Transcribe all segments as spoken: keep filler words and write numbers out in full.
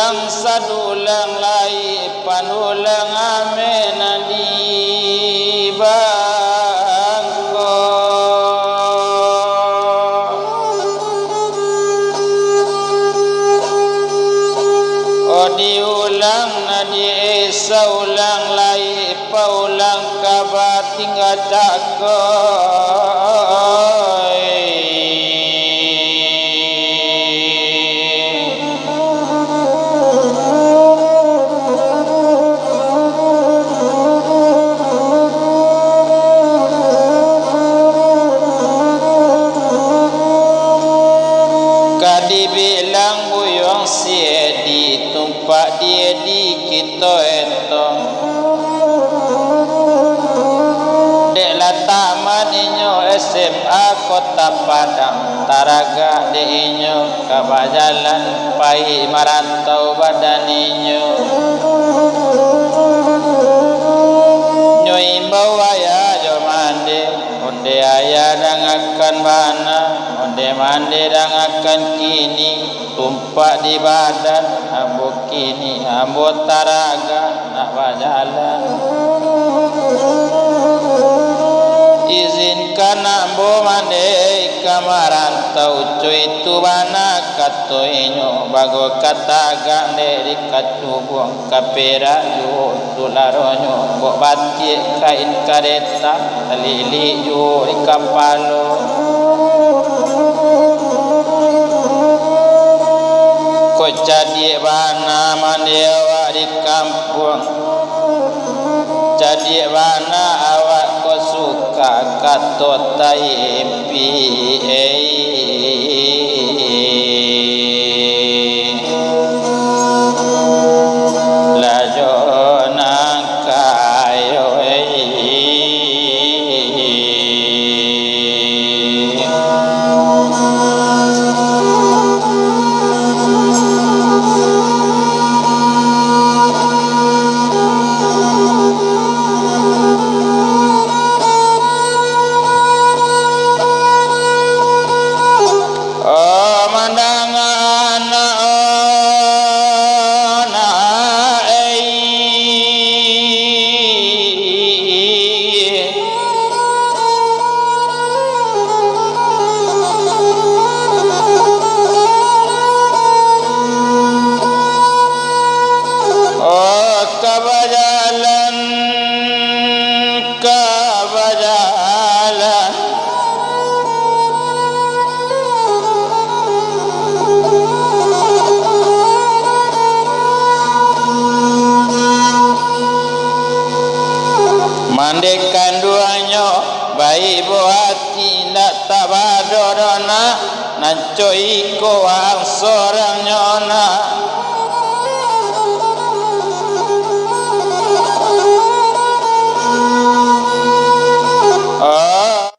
Ulang sadulang lai, panulang ameh nan di bangko. Oh, diulang nan di esa ulang lai, paulang ka batingga cako. Ka dibilang buyuang si Edi, tumpak di Edi kito etong. Dek lah tamat inyo S M A Kota Padang, taragak dek inyo ka bajalan pai marantau badan inyo. Nyo imbau ayah jo mande, onde ayah dangakan bana, onde mande dangakan kini. Tumpak di badan ambo kini, ambo taragak nak bajalan. Izinkan ambo mande ka marantau, co itu bana kato inyo, bago ka tagak dek di kacubuang. Ka perak juo tu laronyo, kok batiak kain kareta, talilik juo di kapalo. Kok cadiak bana mande awak di kampuang, cadiak bana awak ko suka kato tai. Pi, ei. Lajo nan kayo, ei. Oh, mandanga anak, oh, nak, ei. Oh, ka bajalan, ka bajalan. Mande kanduangnyo, baibo ati, indak tabado doh nak, nan cok iko waang sorangnyo nak. Oh.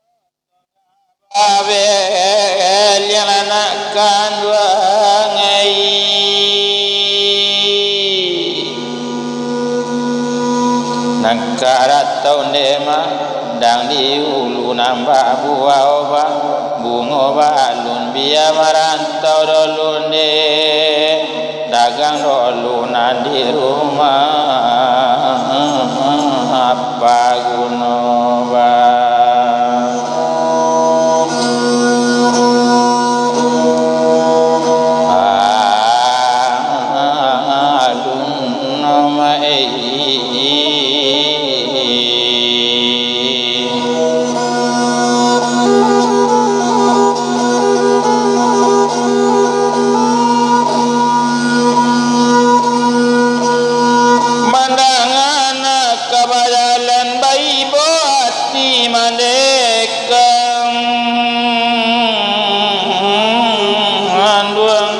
Abel yang anak kanduang ai. Nangkak ratau nde mah, dang di ulu nambah buah obang, bungo balun bia marantau dolu nde. Dagang dolu nan di rumah, apa guno ba-, alun ma-, ei. Mandanga nak ka bajalan baibo ati mandekang anduang.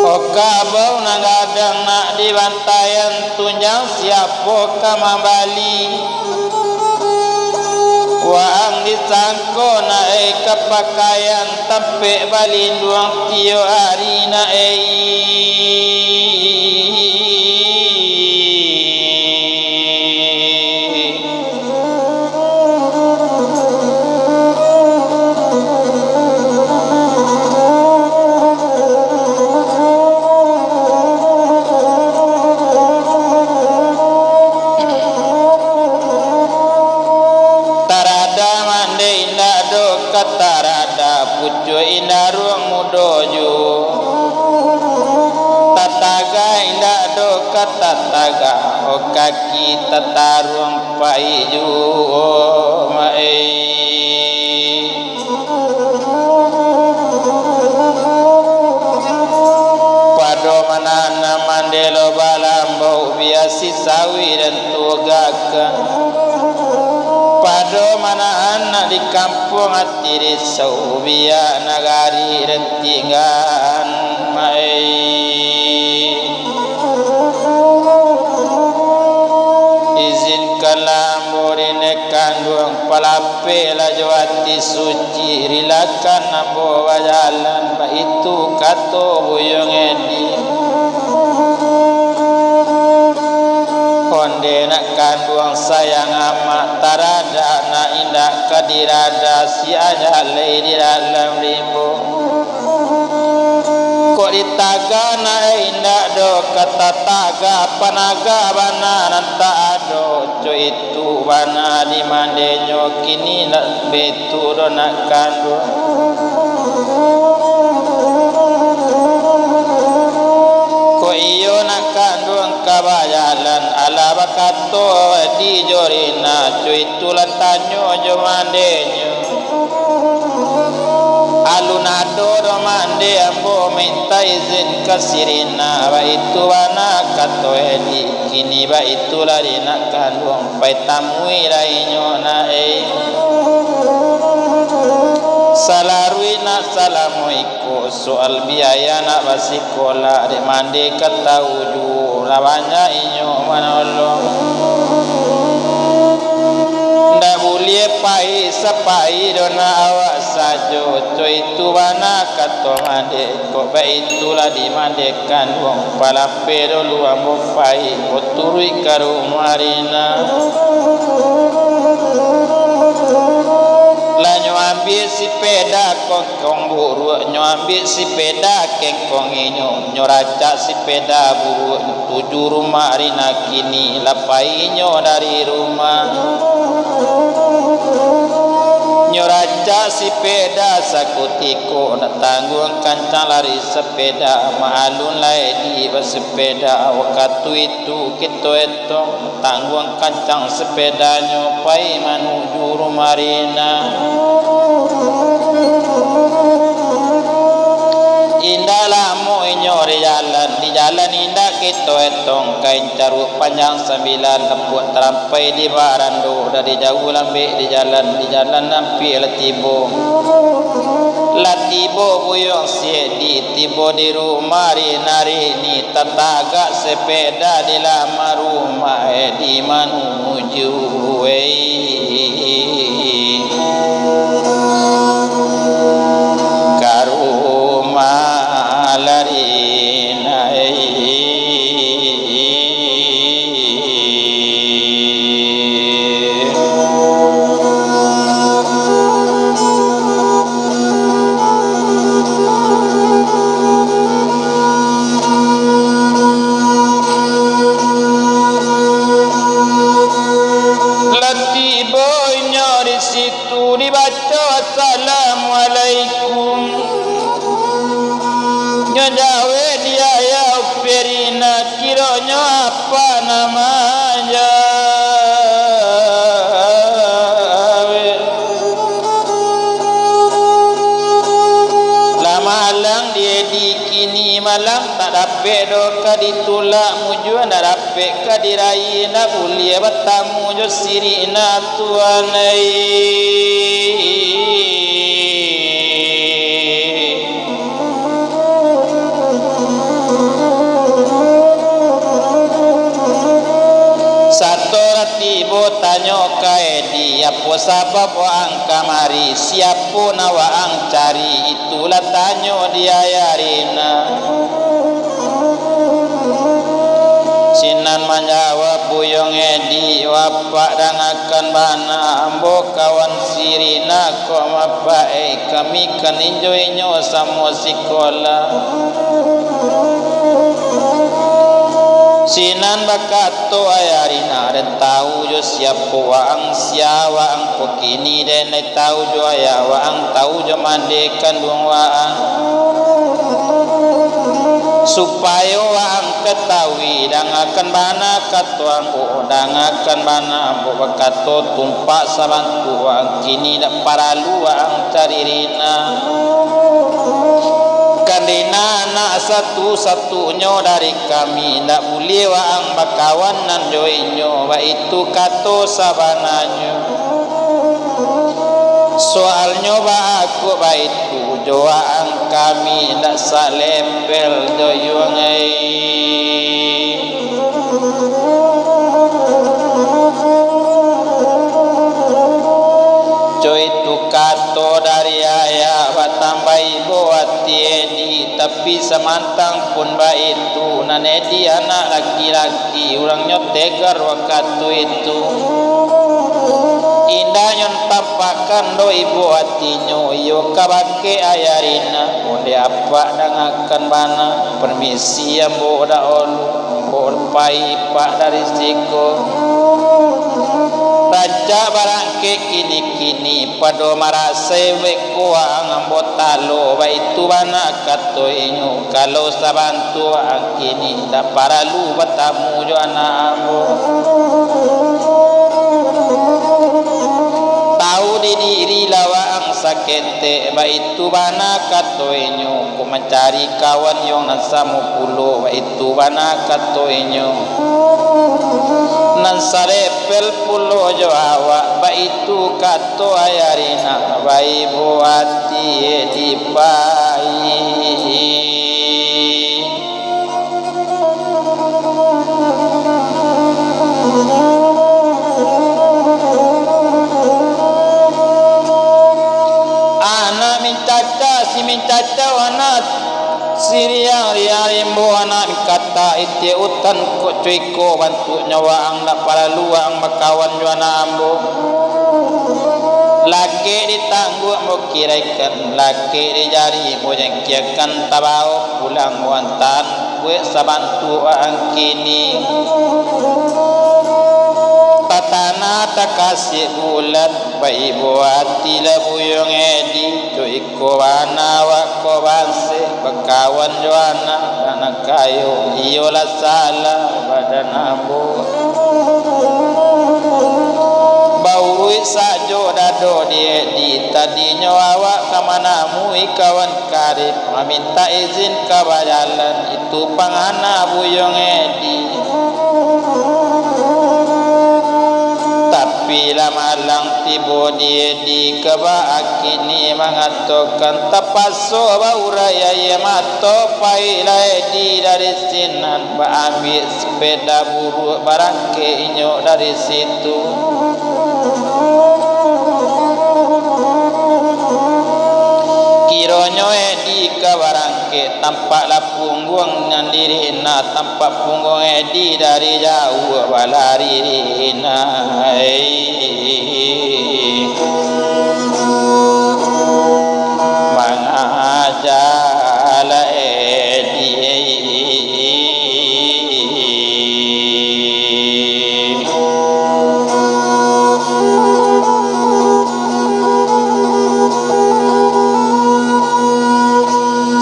O kabau nan gadang nak diban- taian tunjang, siapo ka mambali? Waang disangko nak ei ka pakaian, tampek balinduang tiok ari nak ei. Cucuak indaruang mudo juo, tataga indak doh ka tataga, o kaki tataruang pai juo, mak ai. Pado manahan nan mandeh lo balambau, biasi sawi dan tugakan. Pado manahan nak di kampuang ati risau, biak nagari dan tinggaan, mak ai. Izinkanlah ambo di nak kanduang, palapehlah jo ati suci, rilakan ambo bajalan, baitu kato Buyuang Edi. Ondeh nak kanduang sayang amak, tarada nak indak ka dirada, si aja lai di dalam limbo. Kok ditaga nak indak doh ka tataga, panaga bana nan tak ado, co itu bana di mandenyo kini nak betu doh nak kanduang. Kok iyo nak kanduang ka bajalan, alah bakato di jo Rina, co itulah tanyo jo mandenyo. Alun ado doh mande ambo minta izin ka si Rina, baitu bana kato Edi, kini baitulah di nak kanduang, pai tamuilah inyo nak ai. Salaruih nak salamo iko, soal biaya nak basikolah, dek mande ka tau juo, lah banyak inyo manolong. Ndak buliah pai sapai doh nak awak sajo, co itu bana kato mande. Kok baitulah di mande kanduang, palapeh dulu ambo pai, ambo turuik ka rumah Rina. Lah nyo ambiak sipeda kongkong buruak, nyo ambiak sipeda kengkong inyo, nyo racak sipeda buruak, tuju rumah Rina kini, lah pai inyo dari rumah. Nyo racak sipeda sakutiko, nak tangguang kancang lari sapeda, maalun lai di basapeda, wakatu itu kito etong, tangguang kancang sapedanyo pai manuju rumah Rina. Indak lamo inyo di jalan, di jalan indak kito etong, kain caruak panjang sambilan, lampuak tarampai di barando, dari jauah lambek di jalan, di jalan ampia lah tibo. Lah tibo Buyuang Siedi, tibo di rumah Rina Rini, tatagak sepeda di laman rumah, eh, di manuju, eh, ka rumah Rina, eh. Lah tibo inyo di situ, dibaco, "Assalamualaikum." Nyo jawek di ayah Uperina, "Kironyo apa namo jawek?" Lah malang di Edi kini, malang tak dapek doh ka ditulak, mujua ndak dapek ka dirayi, ndak buliah batamu jo si Rina tuan ai. Sato lah tibo tanyo ka Edi, "Apo sabab waang kamari? Siapo nan waang cari?" Itulah tanyo di ayah Rina. Sinan manjawab Buyuang Edi, "Wapak dangakan bana, ambo kawan si Rina ko, Wapak, eh, kami kan injo inyo samo sikolah. Sinan bakato ayah Rina, "Den tawu jo siapo waang, sia waang ko kini, den lai tawu jo ayah waang, tawu jo mande kanduang waang. Supayo waang katahui, dangakan bana kato ambo, dangakan bana ambo bakato, tumpak sabantuak waang kini, indak paralu waang cari Rina. Kan Rina anak satu-satunyo dari kami, indak buliah waang bakawan nan jo inyo, baitu kato sabananyo. Soalnyo baa kok baitu, jo waang kami indak salevel jo yuang ai." Jo itu kato dari ayah, batambahi bo ati Edi, tapi samantang pun baitu, nan Edi anak laki-laki, urangnyo tegar wakatu itu. Indak nyo tampakkan doh ibo atinyo, iyo kabake ayah Rina, "Onde apak dangakan bana, permisi ambo dahulu, ambo pai pak dari siko." Rancak barangkek kini-kini, pado marasai beko waang ambo talo, baitu bana kato inyo, kalau sabantuak waang kini, indak paralu batamu jo anak ambo. Tawu di diri lah waang saketek, baitu bana kato inyo, kok mancari kawan yo nan samo pulo, baitu bana kato inyo, nan salevel pulo jo awak, baitu kato ayah Rina, baibo ati Edi pai. Anak mincaca, si mincaca, anak si riang-riang rimbo, anak mingkatak itiak utan, kok co iko bantuaknyo, waang ndak paralu waang bakawan jo anak ambo. Lakek di tangguak ambo kiraikan, lakek di jari ambo jangkiakan, tabao pulang ambo antaan, buek sabantuak waang kini. Tatanah takasiak bulan, baibo ati lah buyuang Edi, jo iko bana awak ko bansaik, bakawan jo anak nan kayo, iyolah salah badan ambo. Bauruik sajo dado di Edi, tadinyo awak ka manamui kawan karib, mamintak izin ka bajalan, itu pangana buyuang Edi. Tapi lah malang tibo di Edi, ka baa kini mangatokan, tapaso baurai aia mato, paiklah Edi dari sinan, baambiak sapeda buruak, barangkek inyo dari situ. Kironyo Edi ka barangkek, tampaklah pungguang nan di Rina, tampak pungguang Edi dari jauah balari Rina. Mangajalah Edi.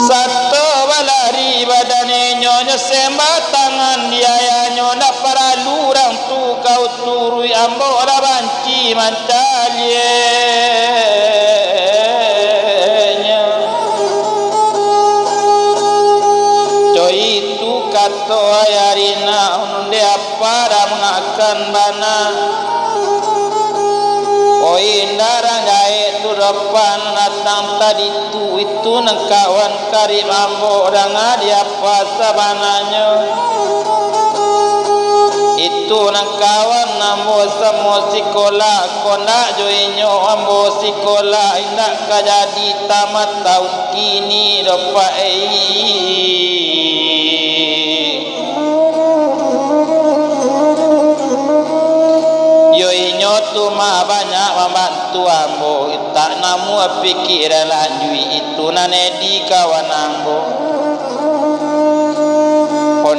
Sato balari badan inyo, nyo sembah tangan di ayahnyo, ndak paralu urang tu ka uturuik, ambo lah banci mancaliaknyo. Co itu kato ayah Rina, ondeh apa dah mangakan bana. Oi, indak rang gaek tu doh, Pak, nan datang tadi tu, itu nan kawan karib ambo, danga di apa sabananyo. Itu nan kawan ambo samo sikolah, kok ndak jo inyo ambo sikolah, indak ka jadi tamat taun kini doh, Pak, ei. Yo inyo tu mah banyak mambantu ambo, tak namuah pikiran lanjuik, itu nan Edi kawan ambo.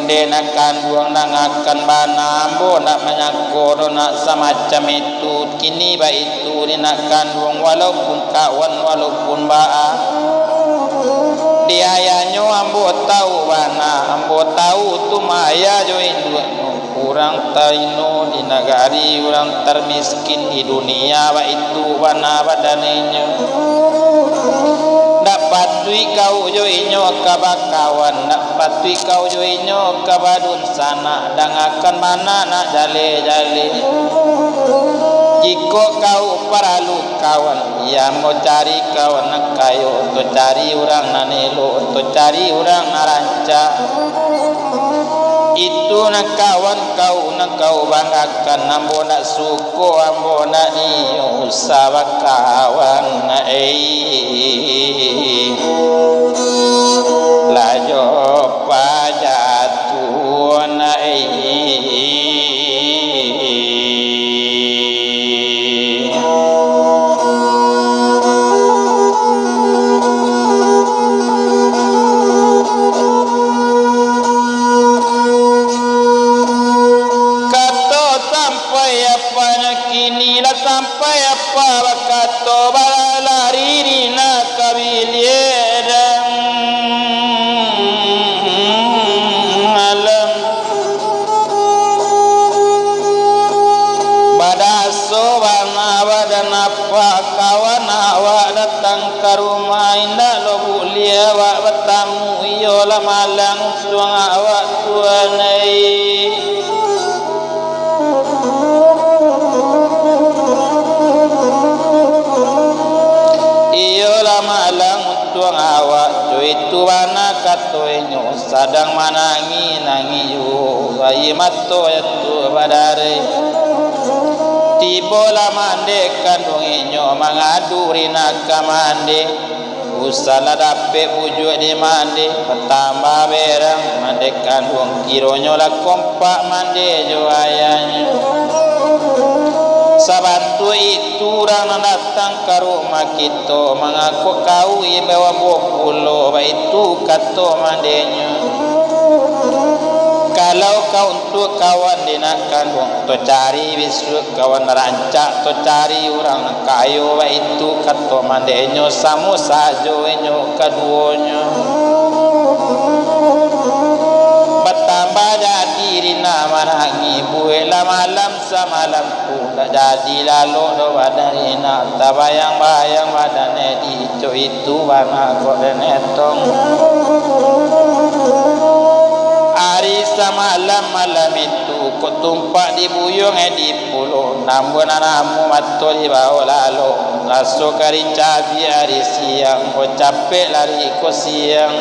Dek nak kanduang, dangakan bana, ambo ndak manyangko doh nak samacam itu. Kini baitu, dek nak kanduang, walaupun kawan, walaupun baa. Dek ayahnyo ambo tahu bana, ambo tahu tu mah ayah jo induaknyo. Urang taino di nagari, urang tarmiskin di dunia, baitu bana badan inyo. Ndak patuik kau jo inyo ka bakawan, ndak patuik kau jo inyo ka badunsanak, dangakan bana nak jaleh-jaleh. Jikok kau paralu kawan, iyo ambo cari kawan nan kayo, untuak cari urang nan elok, untuak cari urang nan rancak. Itu nan kawan kau, nan kau banggakan, ambo ndak suko, ambo ndak niyo usah bakawan, eh. Lah jo pajatuan, eh. Kato sampai apanyo kini, lah sampai apa bakato, balalari dina ka bilia dan malam. Badaso bana badan apa kawan awak datang ka rumah, indak lo buliah awak batamu, iyolah malang untuang awak tuan ai. Iyolah malang untuang awak, jo itu bana kato inyo. Sadang manangih-nangih juo, aia mato jatuah badareh. Tibolah mandeh kanduang inyo mangadu dek nak ka mandeh. Usahlah dapek bujuak di mandeh, batambah berang mandeh kanduang, kironyo lah kompak mandeh jo ayahnyo. Sabantuak itu urang nan datang ka rumah kito, mangakok kau imbau ambo pulo, baitu kato mandehnyo. Kalau ka untuak kawan dek nak kanduang, to cari bisuak kawan rancak, to cari urang nan kayo, baitu kato mandehnyo, samo sajo inyo kaduonyo. Batambah jadi dek nak manangih, buweklah malam samalam tu, ndak jadi lalok doh badan dek nak, tabayang-bayang badan dek di. Cok itu bana kok den etong. Ari samalam malam itu, kok tumpak di buyuang edi pulo, namuah nan namuah mato di bawah lalo, raso ka dicabik ari siang, kok capek lari ko siang.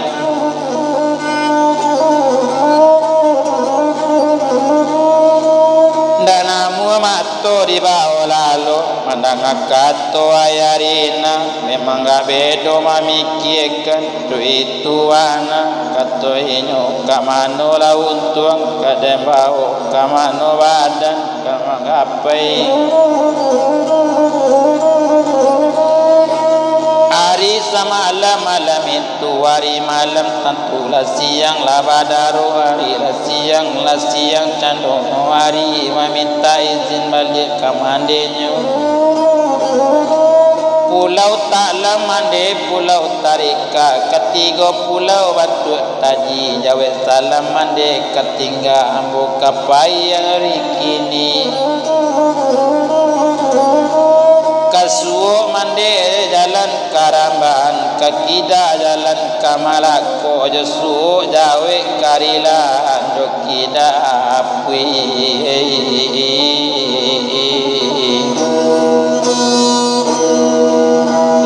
Ndak namuah mato di bawah lalo, mandanga kato ayah Rina, memang gak bedo mamikiakan, tu itu bana, kato inyo, ka mano lah untuang, ka den bawo, ka mano badan, ka manggapai. Ari samalam malam itu, ari malam tantu lah siang lah badaro, ari lah siang lah siang cando hari, mamintak izin baliak ka mandehnyo. Pulau Taklam mandeh, Pulau Tarikak, katigo pulau batuak taji, jawek salam mandeh ka tingga, ambo ka pai ari kini. Ka suok mandeh jalan Karamban, ka kida jalan ka Malako, jo suok jawek ka Rilaan, jo kida apuih.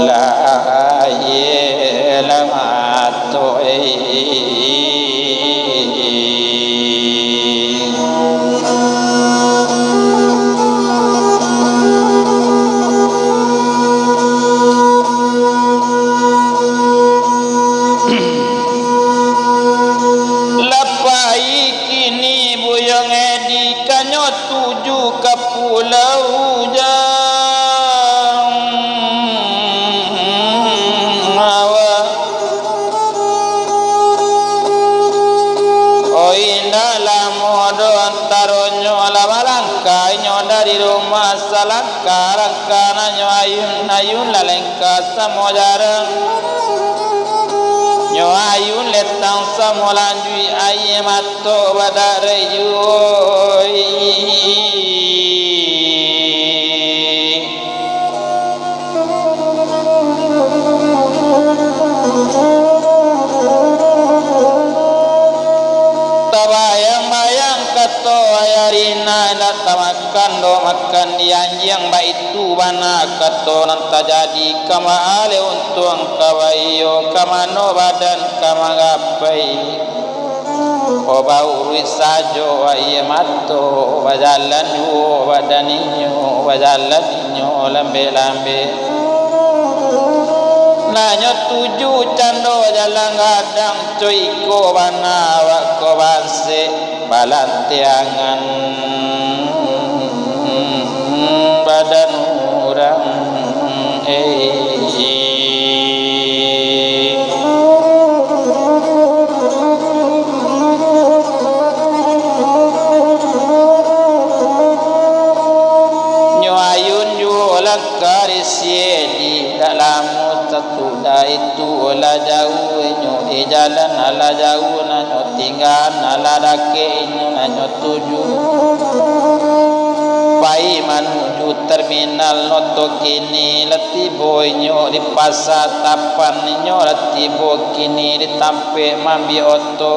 Lah aia lah mato. Lah pai kini Buyuang Edi, kanyo tuju ka Pulau Jawa. Langkah-langkah nan nyo ayun-ayun, lah lengkah samo jarang. Nyo ayun letang samo lanjuik, aia mato badarai juo. Tabayang-bayang kato ayah Rina, indak tamakan doh makan di anjiang, baitu bana kato nan tajadi. Ka ma aleh untuang ka baiyo, ka mano badan ka manggapai? Oh, bauruik sajo aia mato, bajalan juo badan inyo, bajalan inyo lambek-lambek. Nan nyo tuju cando jalan gadang, co iko bana awak ko bansek balantiangan badan urang. Eh. Nyo ayun juo langkah di siedi, dak lamo sasudah itu, lah jauah inyo di jalan, alah jauah nan nyo tinggaan, alah dakek inyo nan nyo tuju. Pai manuju terminal oto kini, lah tibo inyo di Pasa Tapan, inyo lah tibo kini di tampek mambiak oto.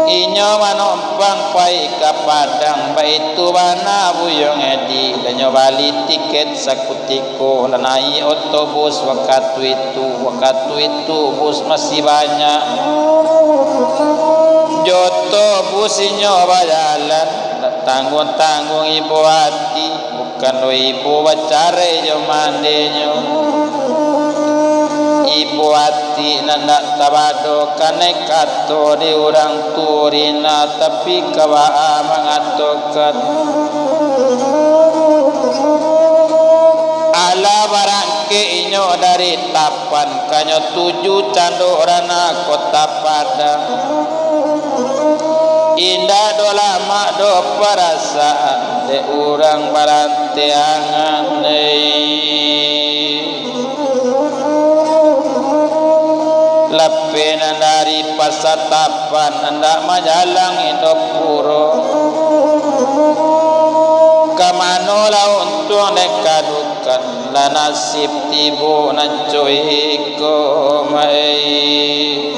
Inyo manompang pai ka Padang, baitu bana Buyuang Edi, lah nyo bali tiket saku- tiko lah naiak otobus wakatu itu. Wakatu itu bus masih banyak. Jo otobus inyo bajalan, dak tangguang-tangguang ibo ati, bukan lo ibo bacarai jo mandenyo. Ibo ati nan dak tabado kanai kato di urang tuo Rina, tapi ka baa mangatokan. Alah barangkek inyo dari Tapan, ka nyo tuju Candok Ranah Kota Padang. Indak doh lamak doh parasaan dek urang balantiangan, eh. Lapeh nan dari Pasa Tapan, andak majalang Indopuro. Ka mano lah untuang den kadukan, lah nasib tibo nan co iko, mai.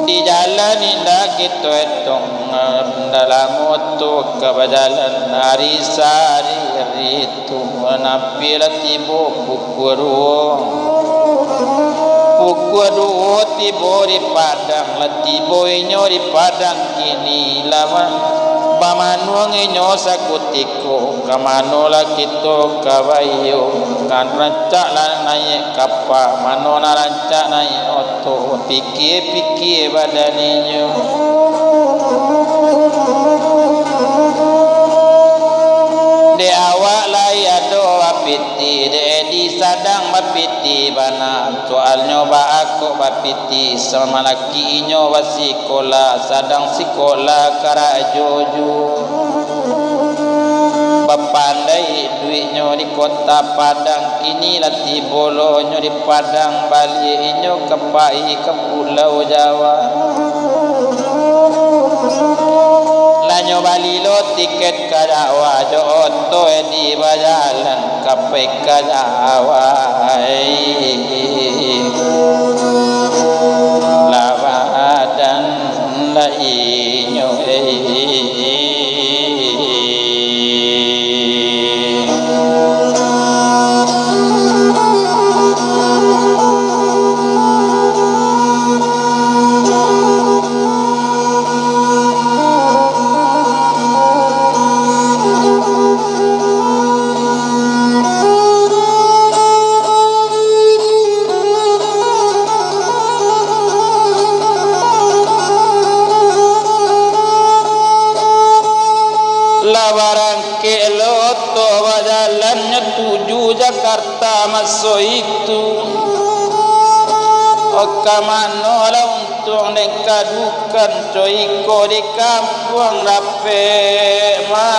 Di jalan indak kito etong, dalam oto ka bajalan, ari sahari-hari tu, nan ampia lah tibo pukua duo. Pukua duo tibo di Padang, lah tibo inyo di Padang kini, lah ma-, bamanuang inyo sakutiko, ka mano lah kito ka baiyo, kan rancak lah naiak kapa, mano nan rancak naiak oto. Pikia-pikia badan inyo. Dek awak lai ado bapitih, dek Edi sadang bapitih bana. Soalnyo baa kok bapitih, samalaki inyo basikolah, sadang sikolah karajo juo. Bapandai duiknyo di Kota Padang, kini lah tibo lo nyo di Padang, baliak inyo ka pai ka Pulau Jawa. Lah nyo bali lo tiket ka Jawa, jo oto Edi bajalan ka pai ka Jawa. Lah badan lah inyo, eh. Lah barangkek lo oto bajalan nyo tuju Jakarta maso itu. Oh, ka mano lah Tuang den kadukan co iko di kampuang dapek malu.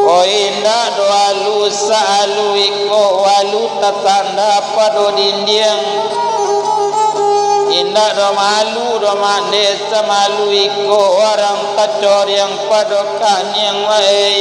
Oh, indak do alu saalu iko walu tatanda pado dindiang. Indak do malu do mande samalu iko urang tacoriang pado kaniang wae.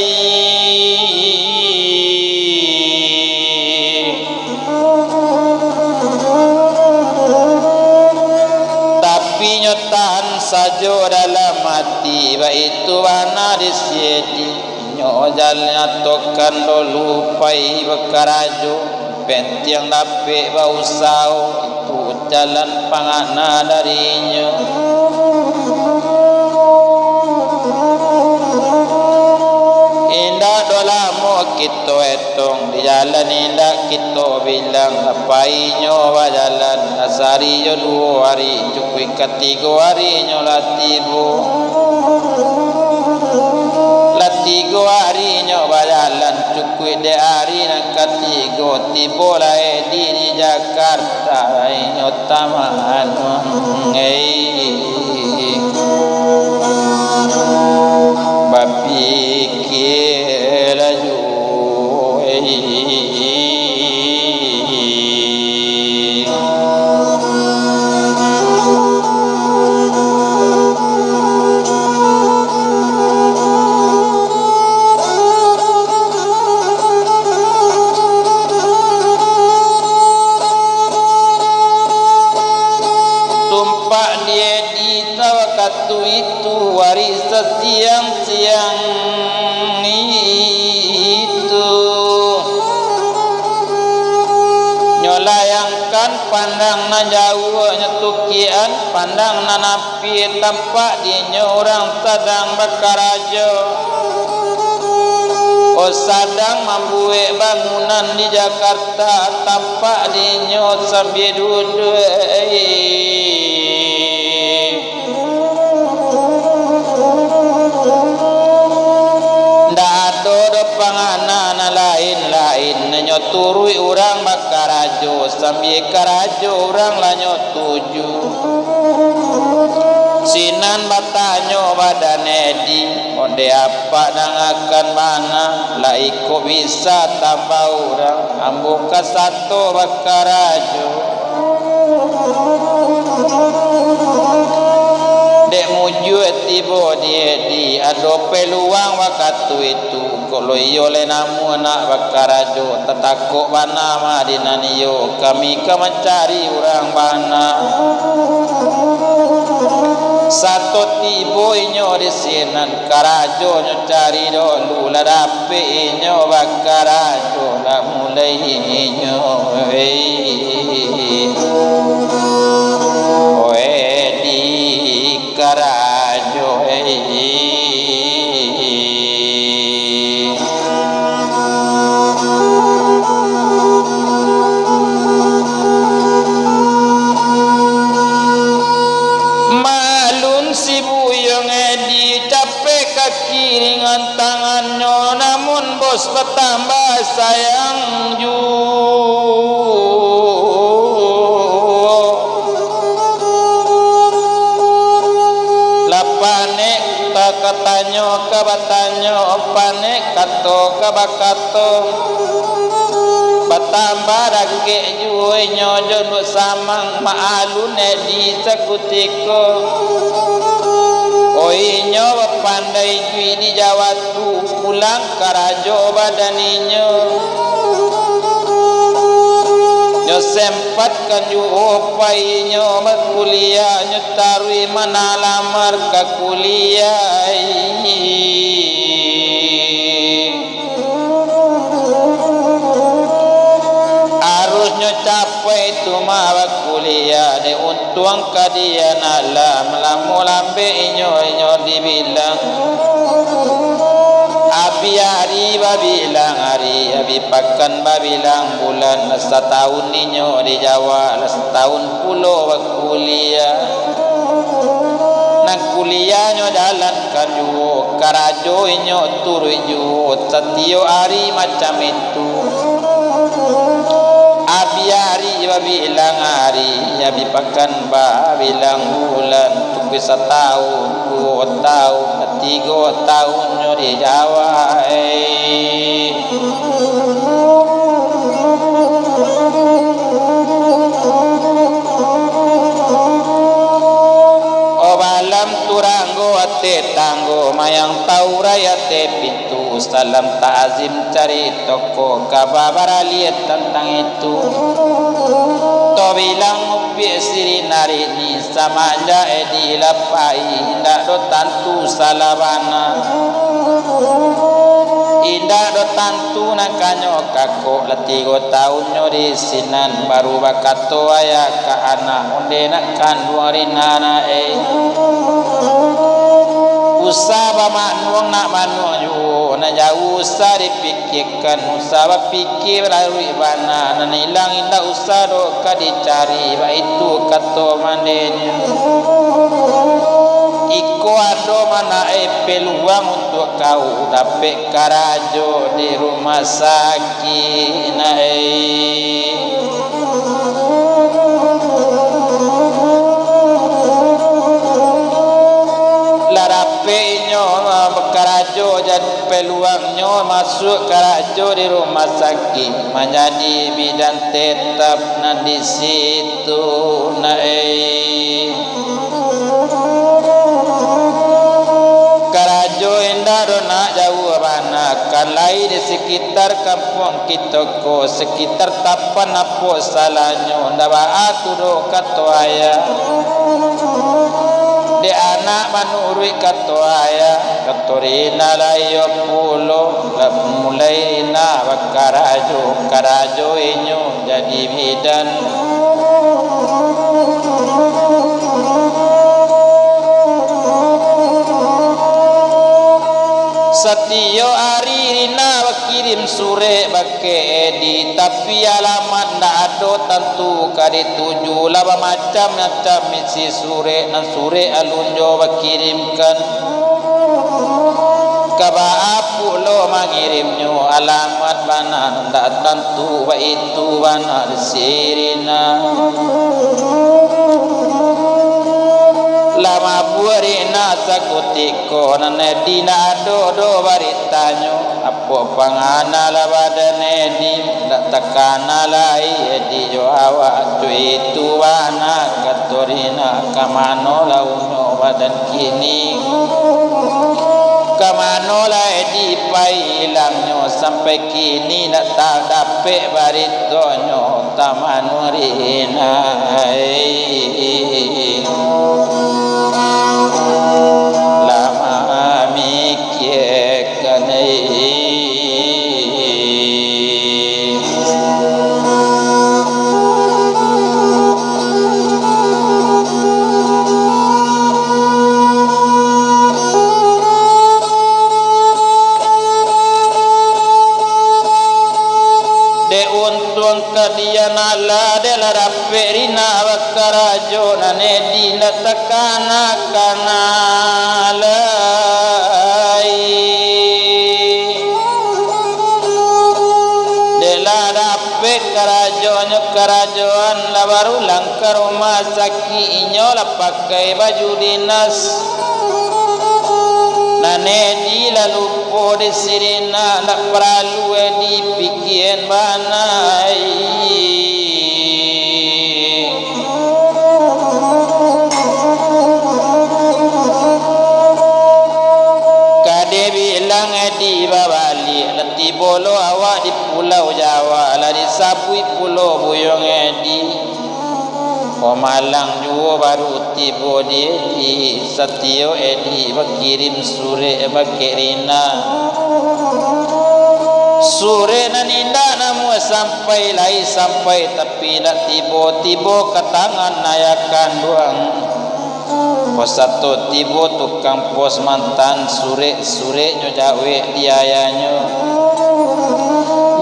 Tapi nyo tahan sajo dalam ati, baitu bana di si Edi. Nyo jan nyatokan dulu pai bakarajo, pentiang dapek bausaho, itu jalan pangana darinyo. Indak do lamo kito etong, di jalan indak kito bilang, lah painyo bajalan, lah sahari jo duo hari, cukuik katigo harinyo lah tibo. Lah tigo harinyo bajalan, cukuik dek hari nan katigo, tibo lah Edi di Jakarta. Inyo taman, eh, bapikia laju, eh. Tumpak di Edi wakatu itu, hari sasiang-siang itu. Nyo layangkan pandang nan jauah, nyo tukian pandang nan ampia, tampak dinyo urang sadang bakarajo. Oh, sadang mambuek bangunan di Jakarta, tampak dinyo sambia duduak. Ndak ado doh pangana nan lain-lain, inyo turuik urang bakarajo, sambia karajo urang lah nyo tuju. Sinan batanyo badan Edi, "Onde apak nan akan bana, lah iko bisa tambah urang, ambo ka sato bakarajo." Dek mujua tibo di Edi, ado peluang wakatu itu. Kok lo iyo lai namuah nak bakarajo, tatakok bana mah di nan iyo, kami ka mancari urang bana. Sato tibo inyo di sinan, karajo nyo cari dolu, lah dapek inyo bakarajo, lah mulai inyo, eh, weh, di karajo, eh. Maklun si Buyuang Edi capek kaki ringan tangannyo, namun bos batambah sayang juo. Lah panek ka, ka tanyo ka batanyo, panek kato ka bakato. Batambah dakek juo inyo jo Nduk Samang, maklun Edi sakutiko. Oh, inyo bapandai juo di Jawa tu, pulang karajo badan inyo. Nyo sempatkan juo pai inyo bakuliah, nyo taruih manalamar ka kuliah. Arusnyo capai tu mah bakuliah, dek untuang ka di anak lah, malamo lambek inyo, inyo dibilang. Abih ari babilang ari, abih pakan babilang bulan, lah satahun inyo di Jawa, lah satahun pulo bakuliah. Nan kuliahnyo jalankan juo, karajo inyo turuik juo, satiok ari macam itu. Abih ari babilang ari, abih pakan babilang bulan, pukui satahun, duo tahun, tigo tahunnyo di Jawa, eh. Oh, balam turanggo ateh tanggo, mayang taurai ateh pintu, salam takzim carito ko, kaba baraliah tantang itu. Tobilang mupiak sirina rini, samanjak Edi lah pai, indak do tantu salah bana. Indak do tantu nan kanyo kakok, lah tigo tahunnyo di sinan, baru bakato ayah ka anak, onde nak kanduang rina nak, eh. Usah bamanuang nak manuang juo, nan jauah usah dipikiakan, usah bapikia laruik bana, nan ilang indak usah doh ka dicari, baitu kato mandenyo. Iko ado manaik peluang untuak kau dapek karajo di rumah sakik, nak, eh. Lah dapek inyo, ah, bakarajo, jadi peluangnyo masuak karajo di rumah sakik, manjadi bidan tetap nan di situ, nak, eh. Karajo indak do nak jauah bana, kan lai di sekitar kampuang kito ko, sekitar Tapan, apo salahnyo, ndak baa tu doh, kato ayah. Dek anak manuruik kato ayah, kato rina lah iyo pulo, lah mulai rina bakarajo, karajo inyo jadi bidan. Satiok ari rina bakirim surek bakeh Edi, tapi alamat ndak ado tantu ka dituju, lah bamacam-macam isi surek, nan surek alun jo bakirimkan. Ka baa pulo mangirimnyo, alamat bana ndak tantu, baitu bana sirina. Lah mabuak rina sakutiko, nan Edi ndak ado doh baritanyo. Apo pangana lah badan Edi, ndak takana lai Edi jo awak, tu itu bana kato rina, ka mano lah unyo badan kini. Ka mano lah Edi pai ilangnyo, sampai kini ndak tadapek baritonyo, taman rina ai. Lah mamikiakan ai. Dek untuang ka dian alah, dek lah dapek rina bakarajo, nan Edi ndak takana-kana lai. Dek lah dapek karajonyo karajoan, lah barulang ka rumah sakik, inyo lah pakai baju dinas. Nan Edi lah lupo di sirina, ndak paralu Edi pikian bana ai. Ka dibilang Edi babaliak, lah tibo lo awak di Pulau Jawa, lah disabuik pulo buyuang Edi. Pamalang juo baru tibo di Edi, satiok Edi bakirim surek bakeh rina. Surek nan indak namuah sampai lai sampai, tapi indak tibo-tibo ka tangan ayah kanduang. Pos sato tibo tukang pos mantaan surek, sureknyo jawek di ayahnyo.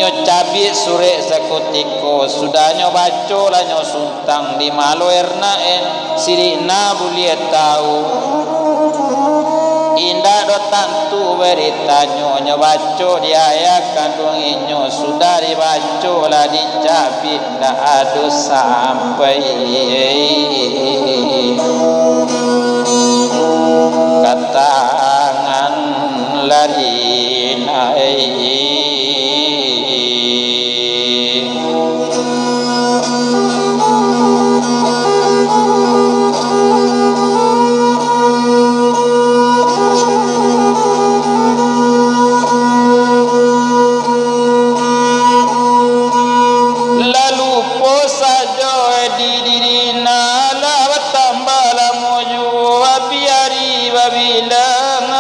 Nyo cabiak surek sakutiko, sudahnyo baco lah nyo suntang, di malo ernak e, sirina buliah tau. Indak doh tantu baritanyo, nyo baco di ayah kanduang inyo, sudah dibaco lah dicabik, ndak ado sampai ka tangan Rina. Lah lupo sajo di Rina, lah batambah lamo juo, api ari babilangan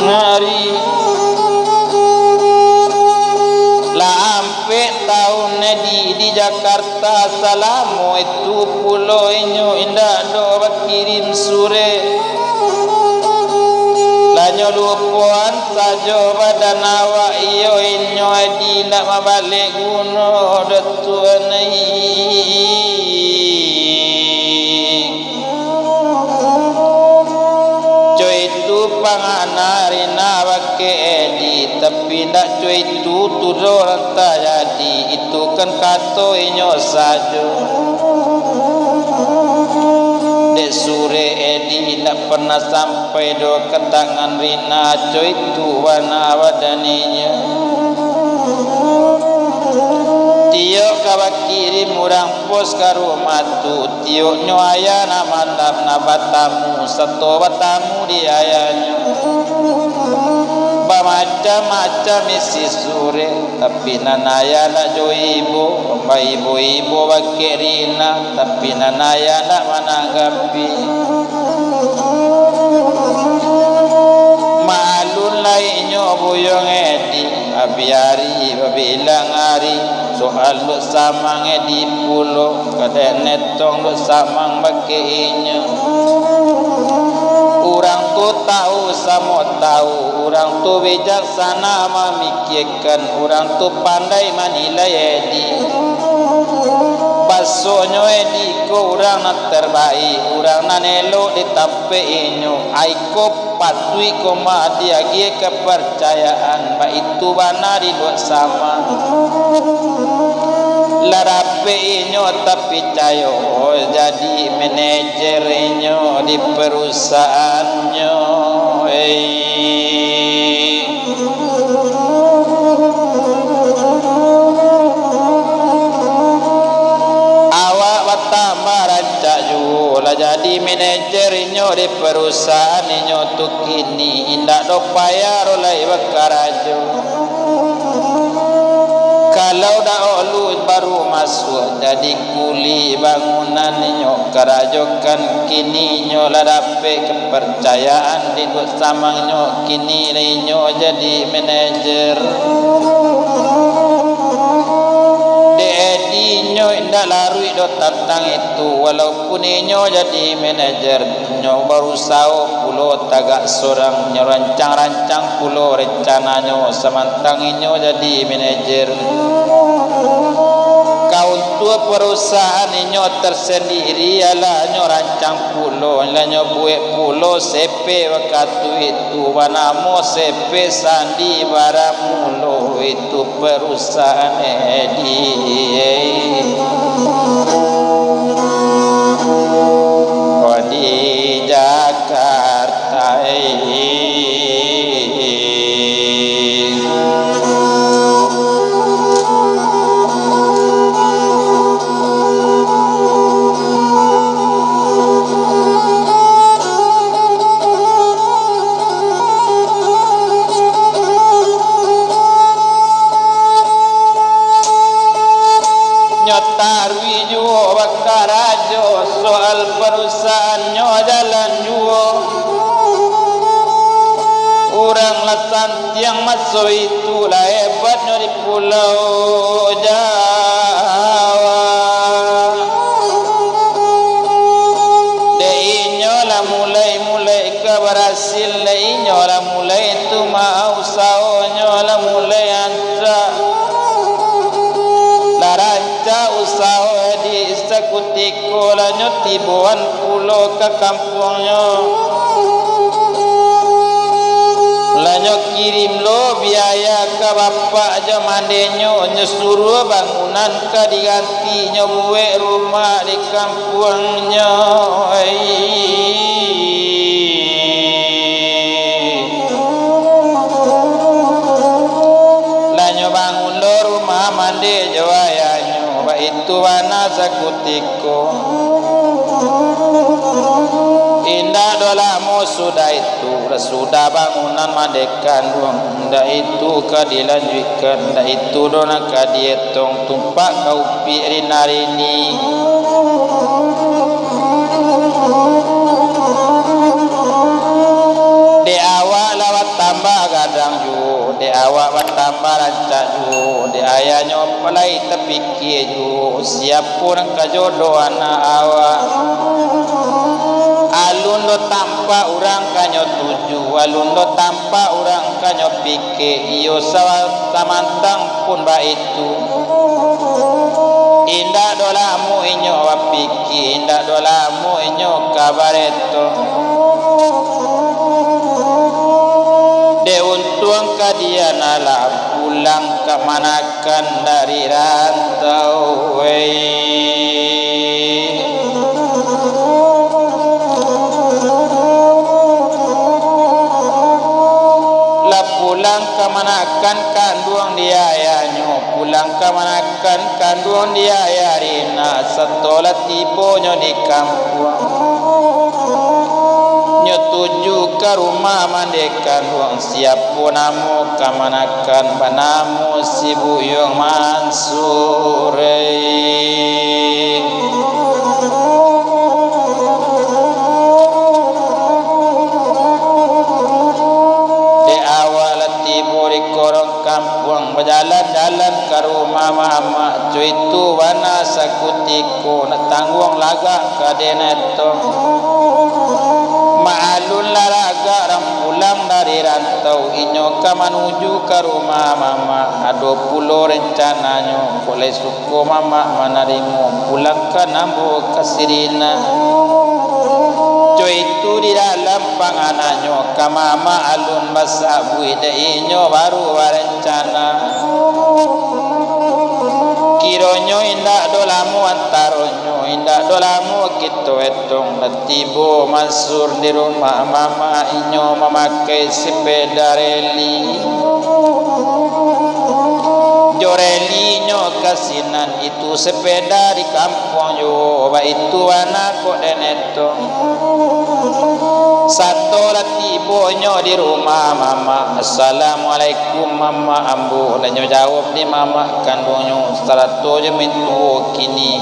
ari. Lah ampek taun di, di Jakarta, salamo itu pulo inyo indak doh bakirim surek. Lah nyo lupoan sajo badan awak, iyo inyo di indak mabalek guno doh tuan ai. Coi tu pangana Rina bakeh Edi, tapi ndak coi tu, tu doh nan tajadi, itu kan kato inyo sajo. Dek surek Edi ndak pernah sampai doh ka tangan Rina, coi tu bana badan inyo. Tiok ka bakirim urang pos ka rumah tu, tioknyo ayah nan mandap, nan batamu, sato batamu di ayahnyo. Bamacam-macam isi surek, tapi nan ayah ndak jo ibo, baibo-ibo bakeh Rina, tapi nan ayah ndak mananggapi. Maalun lai inyo buyuang Edi, api ari babilang ari, soal Luk Samang Edi pulo, kadek netong Luk Samang bakeh inyo. Urang tu tahu samo tahu, urang tu bijaksana mamikiakan, urang tu pandai manilai Edi. Basonyo Edi ko urang nan terbaik, urang nan elok di tampek inyo. Ai ko patuik ko mah diagiah kaparcayaan, baitu bana di Luk Samang. Lah dapek inyo tapicayo jadi manajer inyo di perusahaannyo. Hei. Awak batambah rancak juo, lah jadi manajer inyo di perusahaan inyo tu kini, indak doh payah doh lai bakarajo. Kalau dahulu baru masuak jadi kuli bangunan inyo karajokan, kini inyo lah dapek kaparcayaan di Luk Samang nyo, kini lah inyo jadi manajer. Dek Edi inyo indak laruik doh tantang itu, walaupun inyo jadi manajer, inyo barusaho pulo tagak sorang, inyo rancang-rancang pulo rencananyo, samantang inyo jadi manajer. Kauntuak perusahaan inyo tersendiri, alah nyo rancang pulo, lah nyo buek pulo C P wakatu itu, banamo C P Sandi Baramulo itu. Perusahaan Edi di Jakarta. Nyo taruih juo bakarajo, soal parusahaannyo jalan juo. Urang lah santiang maso itu, lah hebatnyo di Pulau Jawa. Dek inyo lah mulai-mulai ka barasil, dek inyo lah mulai tu mah usahonyo lah mulai rancak. Lah rancak usaho di sakutiko, lah nyo tiboan pulo ka kampuangnyo. Lah nyo kirim lo biaya ka bapak jo mandenyo, nyo suruah bangunan ka diganti, nyo buek rumah di kampuangnyo. Lah nyo bangun lo rumah mande jo ayahnyo, baitu bana sakutiko. Indak doh lamo sudah itu, lah sudah bangunan mande kanduang, indak itu ka dilanjuikkan, indak itu doh nan ka dietong, tumpak ka upik rina-rini. Dek awak lah batambah gadang juo, dek awak batambah rancak juo, dek ayahnyo lai tapikia juo, siapo nan ka jodoh anak awak. Alun doh tampak urang ka nyo tuju, alun doh tampak urang ka nyo pikia, iyo sa-, samantang pun baitu. Indak doh lamo inyo bapikia, indak doh lamo inyo ka bareto. Dek untuang ka dian alah pulang kamanakan dari rantau, wei. Lah pulang kamanakan kanduang di ayahnyo, pulang kamanakan kanduang di ayah Rina, sato lah tibonyo di kampuang. Nyo tuju ka rumah mande kanduang, siapo namo kamanakan, banamo si Buyuang Mansur. Dek awak lah tibo di korong kampuang, bajalan-jalan ka rumah mamak, co itu bana sakutiko, nak tangguang lagak ka den etong. Mak alun lah lagak rang pulang dari rantau, inyo ka manuju ka rumah mamak, ado pulo rencananyo, kok lai su- ko mamak manarimo, pulangkan ambo ka si Rina. Co itu di dalam pangananyo, ka mamak alun basabuik, dek inyo baru barencana. Kironyo indak doh lamo antaronyo, indak doh lamo kito etong, lah tibo Mansur di rumah mamak, inyo mamakai sepeda reli. Jo relinyo ka sinan, itu sepeda di kampuang juo, baitu bana kok den etong. Sato lah tibonyo di rumah mamak, "Assalamualaikum mamak ambo," lah nyo jawab di mamak kanduangnyo, sarato jo mintuo kini.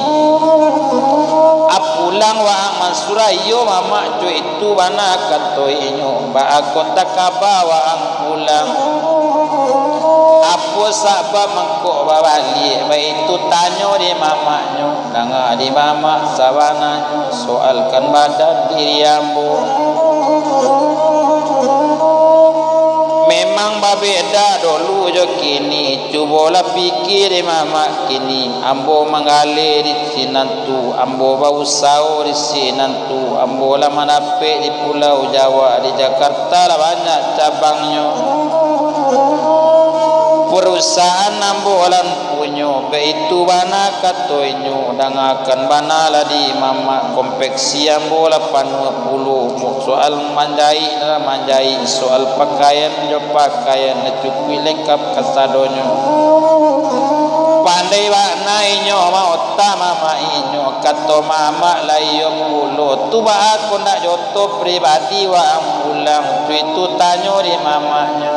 "A pulang waang Mansur?" "Iyo mamak, co itu bana," kato inyo. "Baa kok takaba waang pulang? Apo sabab mangko babaliak?" Baitu tanyo di mamaknyo. "Danga di mamak, sabananyo soalkan badan diri ambo. Memang babeda dolu jo kini. Cubolah pikia di mamak kini. Ambo manggaleh di sinan tu, ambo bausaho di sinan tu, ambo lah mandapek di Pulau Jawa, di Jakarta lah banyak cabangnyo. Perusahaan ambo lah punyo, baitu bana kato inyo, dangakan bana lah di mamak, konveksi ambo lah panuah pulo, soal manjaik lah manjaik, soal pakaian jo pakaian, lah cukuik lengkap kasadonyo. Pandai bana inyo maota mamak inyo, kato mamak lah iyo pulo, tu baa kok ndak jo oto pribadi waang pulang, co itu tanyo di mamaknyo.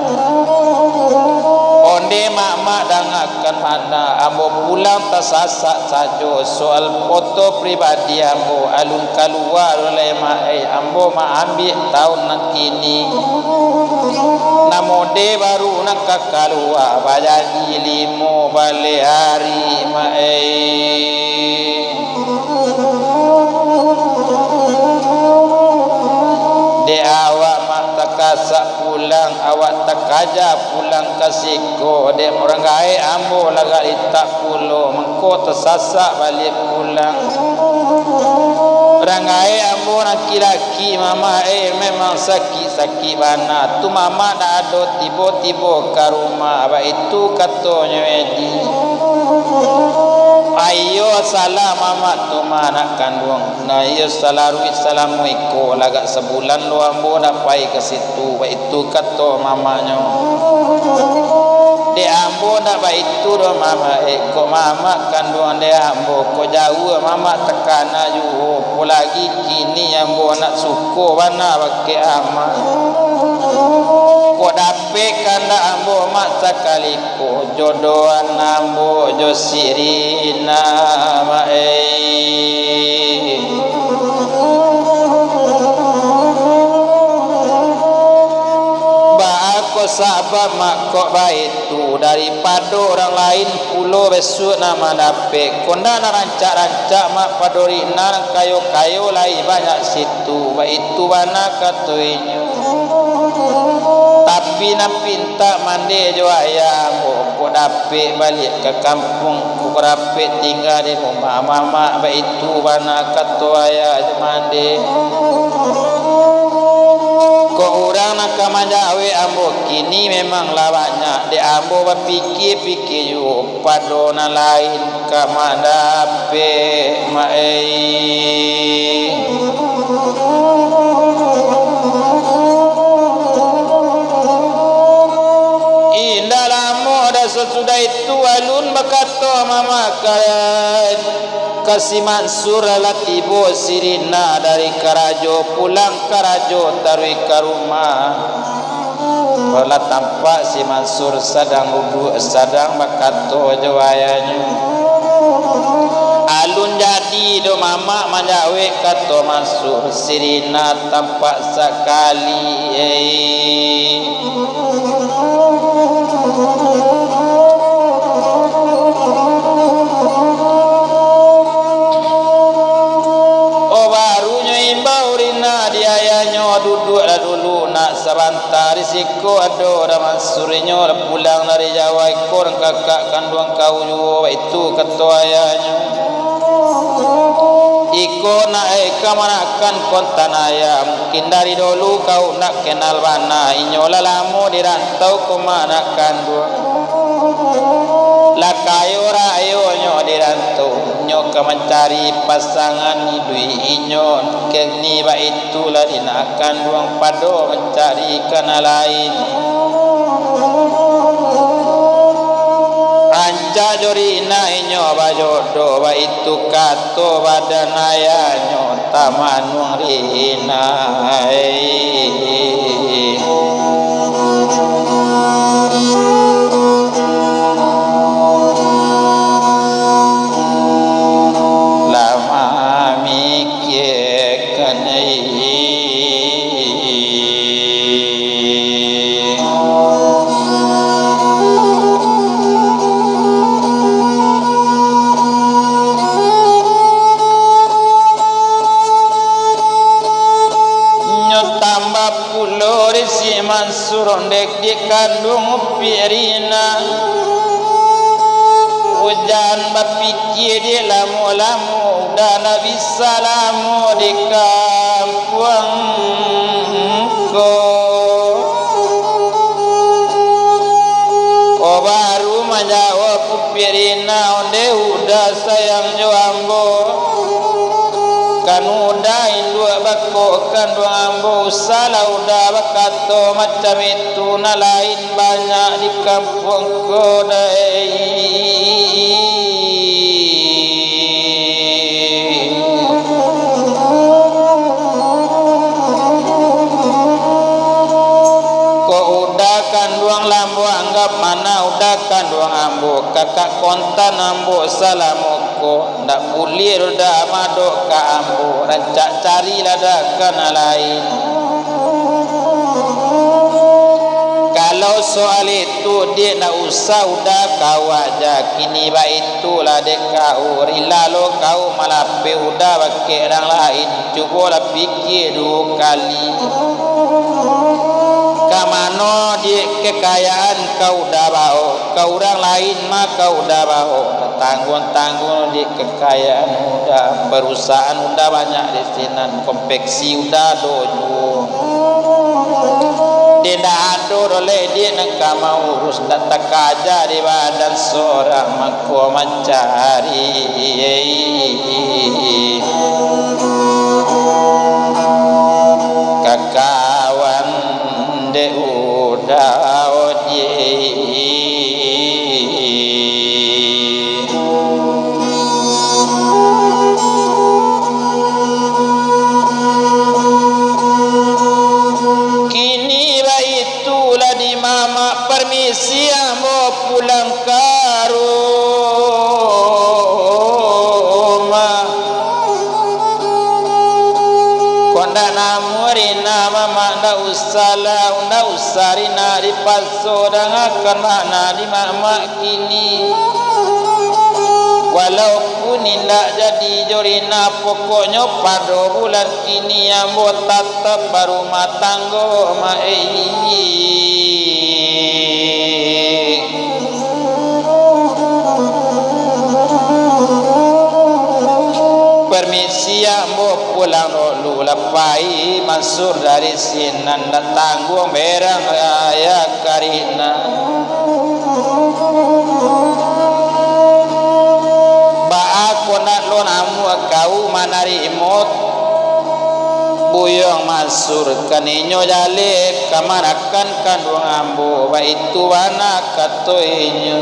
Onde mamak, dangakan bana, ambo pulang tasasak sajo, soal oto pribadi ambo alun kalua lai mak ai, ambo maambiak taun nan kini. Nan mode baru nan ka kalua, bajanji limo baleh ari mak ai. Dek awak mak takasak pulang, awak takaja pulang ka siko, dek urang gaek ambo lagak litak pulo, mangko tasasak baliak pulang. Urang gaek ambo nan laki-laki, mamak, eh, memang sakik-sakik bana. Tu mamak dak ado tibo-tibo ka rumah, baitu katonyo Edi. Iyo salah mamak tu mah anak kanduang. Nah, iyo salaruik salamo iko, lah agak sabulan lo ambo dak pai ka situ, baitu kato mamaknyo. Dek ambo ndak baitu doh, mamak, eh, kok mamak kanduang dek ambo, kok jauah mamak takana juo, apo lagi kini ambo nak suko bana bakeh amak. Kok dapek kandak ambo mak sakali ko, jodohan ambo jo si Rina, mak, eh. Baa ko sabab mak kok baitu, daripado urang lain pulo bisuak nan mandapek. Kok ndak nan rancak-rancak mak pado Rina, nan kayo-kayo lai banyak situ, baitu bana kato inyo. Tapi nan pintak mandeh jo ayah ambo, kok dapek baliak ka kampuang, kok dapek tingga di rumah mamak, baitu bana kato ayah jo mandeh. Kok urang nan ka manjawek ambo kini memang lah banyak, dek ambo bapikia-pikia juo, pado nan lain ka mandapek, mak, eh. Indak lamo dah sasudah itu, alun bakato mamak ka, ka si Mansur, lah tibo si Rina dari karajo, pulang karajo taruih ka rumah. Lah tampak si Mansur sadang duduak, sadang bakato jo ayahnyo. Alun jadi doh mamak manjawek kato Mansur, si Rina tampak sakali, eh. Oh, barunyo imbau Rina di ayahnyo, duduaklah dulu nak sabanta, di siko ado urang Mansur, inyo lah pulang dari Jawa, iko urang kakak kanduang kau juo, baitu kato ayahnyo. Iko nak, eh, kamanakan kontan ayah, mungkin dari dulu kau nak kenal bana, inyo lah lamo di rantau ko mak anak kanduang. Lah kayo rayonyo di rantau, inyo ka mancari pasangan iduik inyo, kini baitu. Itulah di nak kanduang pado mancari ka nan lain. Rancak jo Rina inyo bajodoh, baitu kato badan ayahnyo, tamanuang Rina, eh. Lah mami- Kekanai. Nyo tambah pulo di si Mansur dek di kanduang Upiak Rina. Ujan bapikia dek lamo-lamo, udah ndak bisa lamo di kampuang ko. Oh, baru manjawab Upiak Rina, ondeh udah sayang jo ambo. Kan udah induak bako kanduang ambo, usahlah udah bakato macam itu, nan lain banyak di kampuang ko dai. Kok udah kanduang lah ambo anggap mana udah kanduang ambo, kakak kontan ambo salamo ko. Ndak buliah doh dak madok ka ambo, rancak carilah dak ka nan lain. Kalau soal itu, Diak, ndak usah udah ka awak ja, kini baitulah dek kau, rila lo kau malapeh udah bakeh urang lain, cubolah pikia duo kali. Ka mano, Diak, kekayaan kau udah baok? Ka urang lain mah ka Uda baok, tangguang-tangguang di kakayaan Uda, parusahaan Uda banyak di sinan, konveksi Uda ado juo. Dek ndak ado doh lai dek nan ka maurus, ndak takaja di badan sorang mangko mancari kakawan dek Uda ojek. Kini baitu lah di mamak, parmisi ambo pulang ka rumah. Kok ndak namuah Rina, mamak ndak usah lah, ndak usah Rina dipaso, dangakan bana di mamak kini. Walaupun indak jadi jo Rina, pokoknyo pado bulan kini ambo tatap barumah tanggo, mak, eh. Parmisi, ambo pulang dulu, lah pai Mansur dari sinan, ndak tangguang berang ayah ka Rina. Baa kok ndak lo namuah kau manarimo Buyuang Mansur, kan inyo jaleh kamanakan kanduang ambo, baitu bana kato inyo.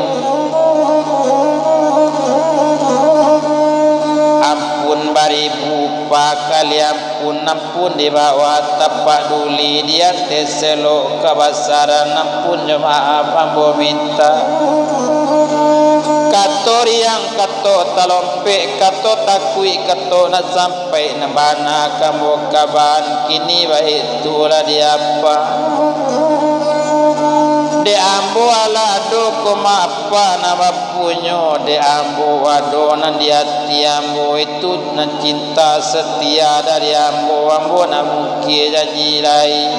Ampun baribu pakali ampun, ampun di bawah tapak duli, di ateh selok kabasaran, ampun jo maaf ambo minta. Kato riang, kato talompek, kato takuik, kato nak sam- pai nan bana ka ambo kaban, kini baitu lah di apa. Dek ambo alah ado ko ma apa nan bapunyo, dek ambo ado nan di ati ambo, itu nan cinta setia dari ambo, ambo nak mungkie janji lai.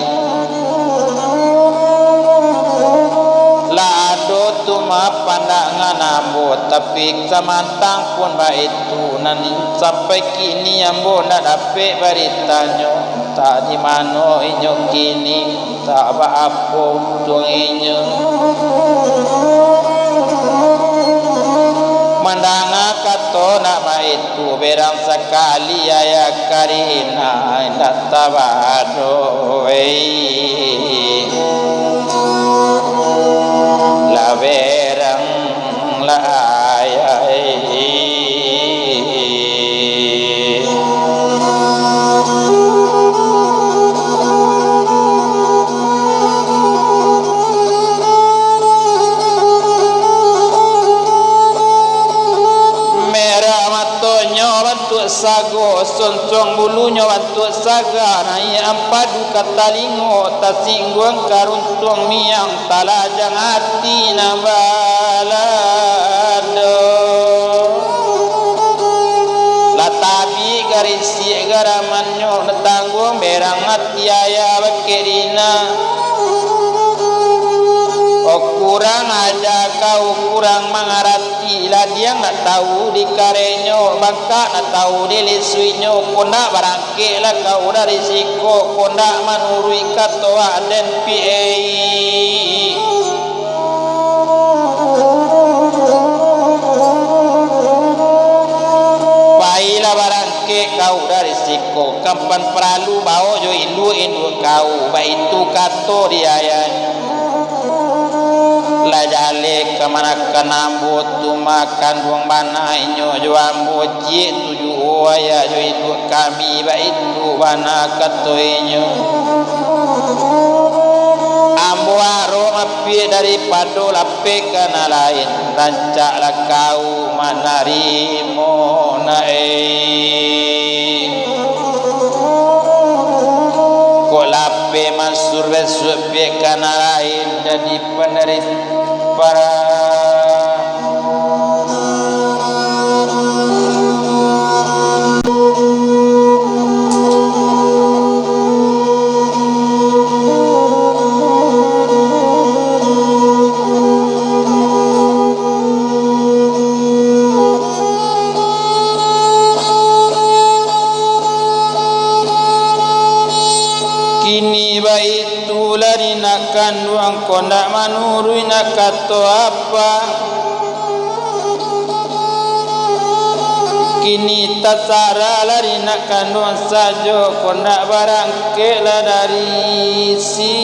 Lah ado tu ma pandangan ambo, tapi samantang pun baitu. Tu nan sampai kini ambo ndak dapek baritanyo, antah di mano inyo kini, antah baapo untuang inyo. Mandanga kato nak baitu, berang sakali ayah ka Rina, indak tabado, wei. Lah berang lai. Merah matonyo bantuak sago, sonsuang bulunyo bantuak saga, naiak ampadu ka talingo, tasingguang ka runtuang miang, talajang ati nan balado. Lah tabik garisiak garamannyo, lah tangguang berang ati ayah bakeh Rina. Oh, kurang aja kau, kurang mangarati. Ladiang nak tahu dikarenyo, bangkak nak tahu dilisuinyo, kondak barang Keklah kau dari siko, kondak manuruik kato aden pi'ei. Pailah barangkek kau dari siko, kampan paralu bao jo induak-induak kau, baitu kato di ayah. Lah jaleh kamanakan ambo tu, makan duang bana inyo jo ambo, ciek tu juo ayah jo induak kami, baitu bana kato inyo. Ambo arok mapiak daripado lapeh ka nan lain, rancaklah kau manarimo, nak, eh. Kok lapeh Mansur basuak piak ka nan lain, jadi panarimo para. Itulah di nak kanduang ko ndak manuruik nak kato apa. Kini tasarahlah di nak kanduang sajo ko ndak barangkeklah dari siko.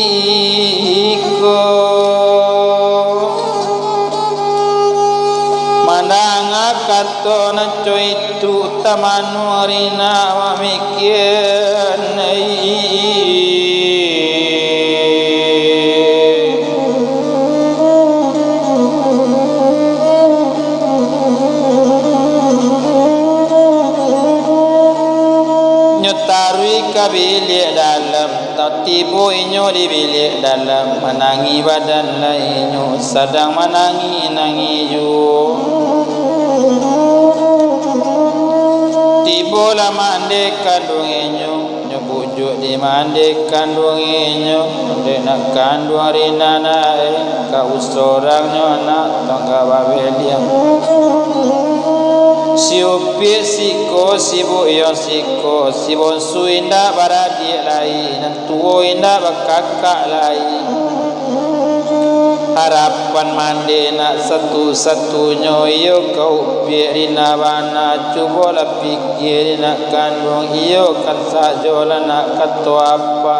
Mandanga kato nan co itu, tamanuang ri nak mamikia. Nyo taruih ka biliak dalam. Tibo inyo di biliak dalam, manangih badan lai inyo, sadang manangih-nangih juo. Tibolah mande kanduang inyo, nyo bujuak di mande kanduang inyo, dek nak kanduang ri nan ai, ka usorang nyo nak tangga babeliang. Si upiak siko, si buyuang siko, si bonsu indak baradiak lai, nan tuo indak bakakak lai. Harapan mande nak satu-satunyo, iyo ka upiak ri nan bana, cubolah pikia ri nak kanduang, iyo kan sajolah nak kato apa.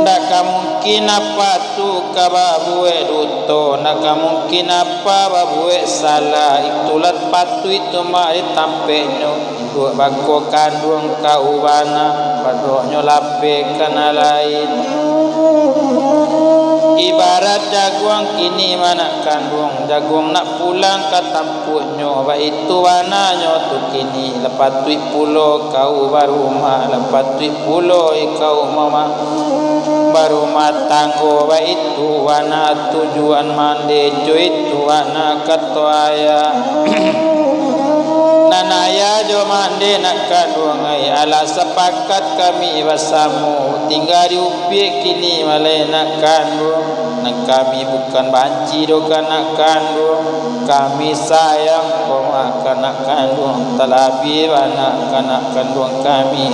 Ndak ka mungkin apa tu ka babuek duto, ndak ka mungkin apa babuek salah, itulah patuik tu mah di tampeknyo. Iduik bako kanduang ka ubana, padoknyo lapeh ka nan lain. Ibarat jaguang kini mah nak kanduang, jaguang nak pulang ka tampuaknyo, baitu bananyo tu kini, lah patuik pulo kau barumah, lah patuik pulo ikau mama-, barumah tanggo, baitu bana tujuan mande, co itu bana kato ayah. Nan ayah jo mande nak kanduang ai, alah sapakat kami basamo, tingga di upiak kini maleh nak kanduang. Nan kami bukan banci doh ka nak kanduang, kami sayang ko mah ka nak kanduang, talabiah bana ka nak kanduang kami.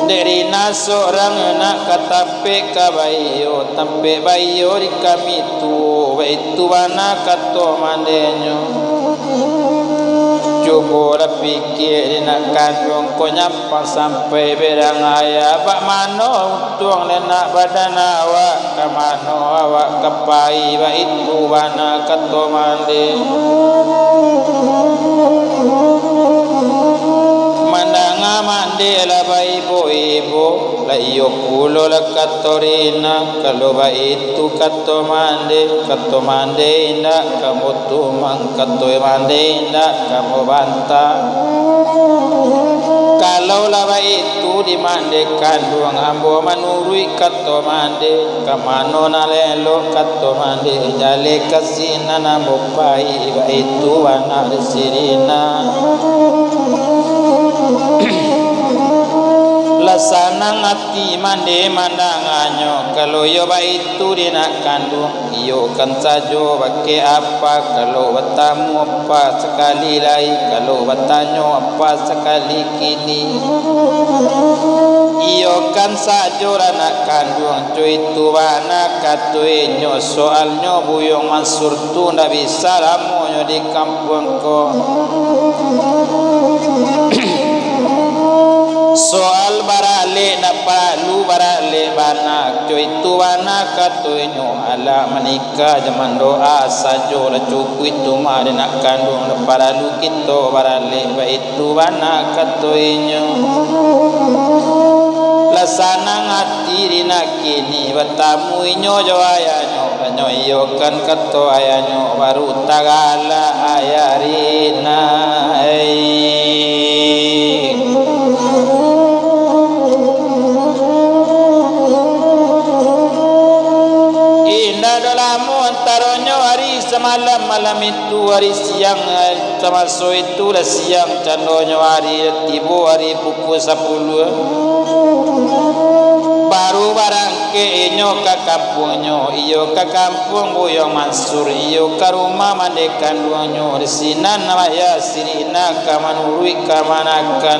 Dek Rina sorang nak ka tampek ka baiyo, tampek baiyo di kami tuo, baitu bana kato mandenyo. Cubolah pikia di nak kanduang ko nyampang sampai bedang ayah, bak mano untuang dek nak badan awak, ka mano awak ka pai, baitu bana kato mande. Mandanga mande lah baibo-ibo, lah iyo pulo lah kato Rina, kalau baitu kato mande, kato mande indak ka ambo tumang, kato mande indak ka ambo banta. Kalau lah baitu di mande kanduang ambo manuruik kato mande, ka mano nan elok kato mande, jaleh ka sinan ambo pai, baitu bana dek si Rina. Lah sanang ati mande mandanganyo, kalau iyo baitu di nak kanduang, iyo kan sajo bakeh apa, kalau batamu apa sakali lai, kalau batanyo apa sakali kini. Iyo kan sajolah nak kanduang, co itu bana kato inyo, soalnyo Buyuang Mansur tu ndak bisa lamonyo di kampuang ko. Soal baralek ndak paralu baralek bana, co itu bana kato inyo, alah manikah jaman doa sajo lah cukuik tu mah dek nak kanduang, ndak paralu kito baralek, baitu bana kato inyo. Lah sanang ati di nak kini batamu inyo jo ayahnyo, lah nyo iyokan kato ayahnyo, baru tagalak ayah Rina, ai. Indak doh lamo antaronyo ari samalam, malam itu ari siang, tamaso itu lah siang, candonyo ari lah tibo ari pukua sapuluah. Baru barangkek inyo ka kampuangnyo, iyo ka kampuang Buyuang Mansur, iyo ka rumah mande kanduangnyo, di sinan wayah sirina ka manuruik kamanakan.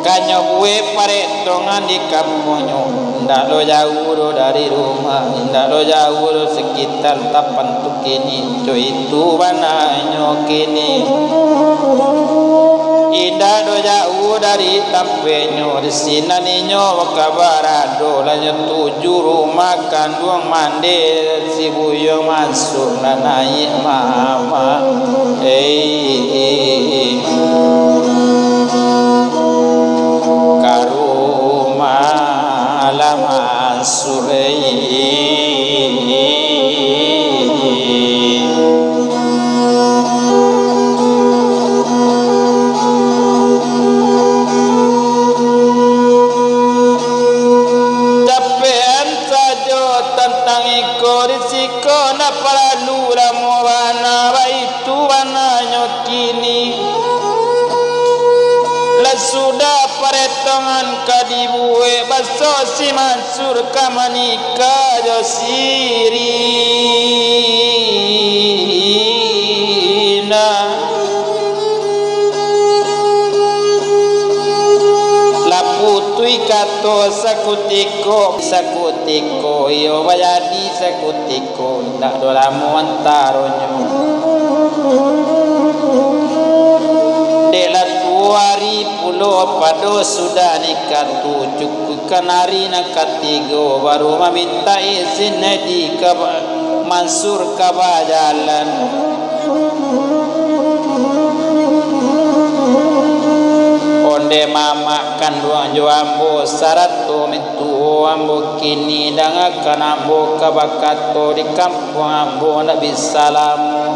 Ka nyo buek paretongan di kampuangnyo, indak lo jauah doh dari rumah, indak lo jauah doh sakitar tampek tu kini, co itu bananyo kini. Indak doh jauah dari tampeknyo, di sinan inyo ka barado, lah nyo tuju rumah kanduang mande si Buyuang Mansur, lah naiak mamak. Eh, ka rumah lah Mansur, eh. Capek-an sajo tantang iko, di siko ndak paralu lamo bana, baitu bananyo kini. Lah sudah paretongan ka dibuek, baso si Mansur ka manikah jo si Rina. Lah putuih kato sakutiko, sakutiko iyo bajadi sakutiko, indak do lamo antaronyo. Dek lah tuo ari pulo pado sudah nikah tu, cukuikkan ari nan katigo, baru mamintak izin di ka Mansur ka bajalan. Onde mamak kanduang jo ambo, sarato mintuo ambo kini, dangakan ambo ka bakato, di kampuang ambo ndak bisa lamo.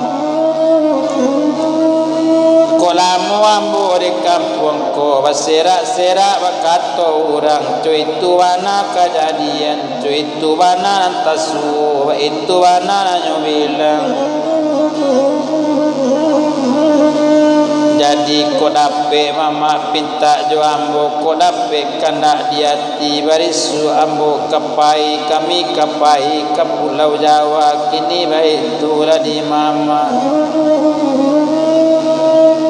Kok lamo ambo di kampuang ko, baserak-serak bakato urang, co itu bana kajadian. Co itu bana nan tasuo, baitu bana nan nyo bilang. Jadi, kok dapek mamak pintak jo ambo, kok dapek kandak di ati, barisuak ambo ka pai, kami ka pai ka Pulau Jawa, kini baitu lah di mamak.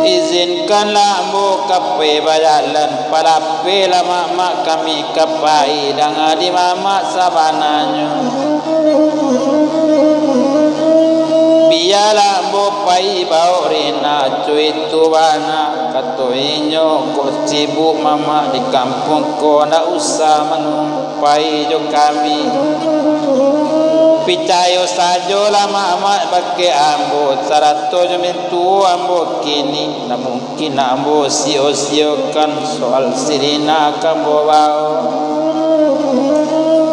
Izinkanlah ambo ka pai bajalan, pala Apelah mamak kami ka pai, danga di mamak sabananyo. Bialah ambo pai baok Rina, co itu bana, kato inyo, kok sibuk mamak di kampuang ko, ndak usah manumpai jo kami. Picayo sajolah mamak bakeh ambo, sarato jo mintuo ambo kini, namun Kini ambo sio-siokan soal si Rina ka ambo baok.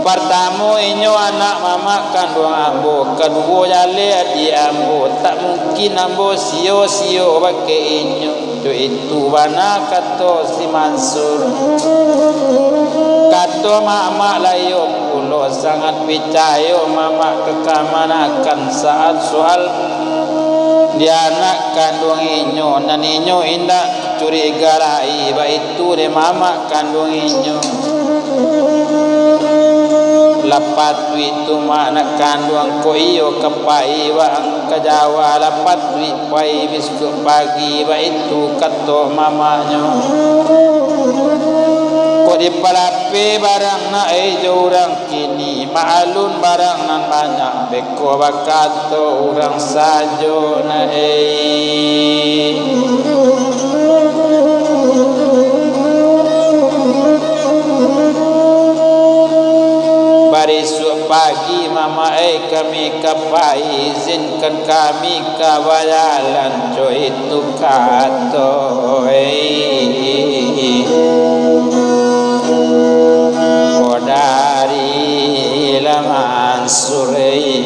Partamo, inyo anak mamak kanduang ambo, kaduo jaleh adiak ambo, tak mungkin ambo sio-sio bakeh inyo. Cok itu bana kato si Mansur. Kato mamak layo pulo, sangat picayo mamak ka kamanakan saat soal di anak kanduang inyo, nan inyo indak curiga lai, baitu dek mamak kanduang inyo. Lah patuik tu mak nak kanduang ko iyo ka pai bak ka Jawa, lah patuik pai bisuak pagi, baitu kato mamaknyo. Kok dipalapeh barang nak, eh, jo urang kini, maklun barang nan banyak, beko bakato urang sajo nak, eh. Barisuak pagi, mamak, eh, kami ka pai, izinkan kami ka bajalan, co itu kato, eh. Kodari lah Mansur, eh.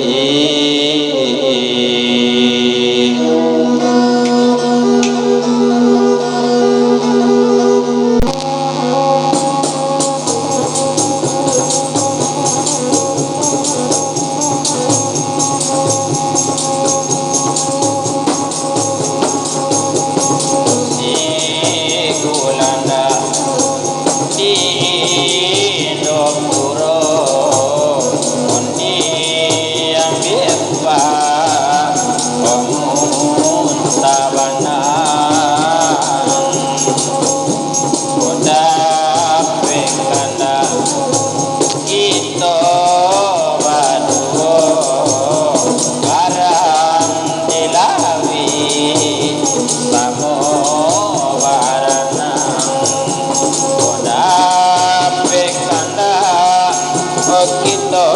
Kito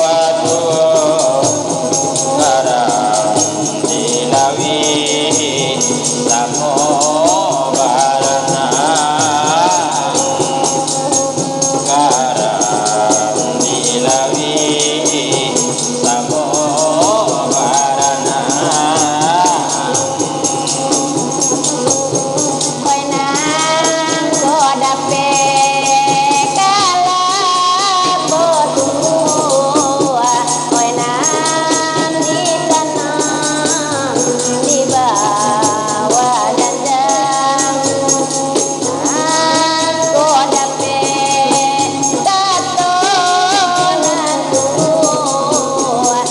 batuo garam di lauik samo baranang. Garam di lauik samo baranang. Koi nan ko dapek kalapo tumbuah, koi nan ditanam di bawah janjang. Nan ko dapek kato nan tumbuah,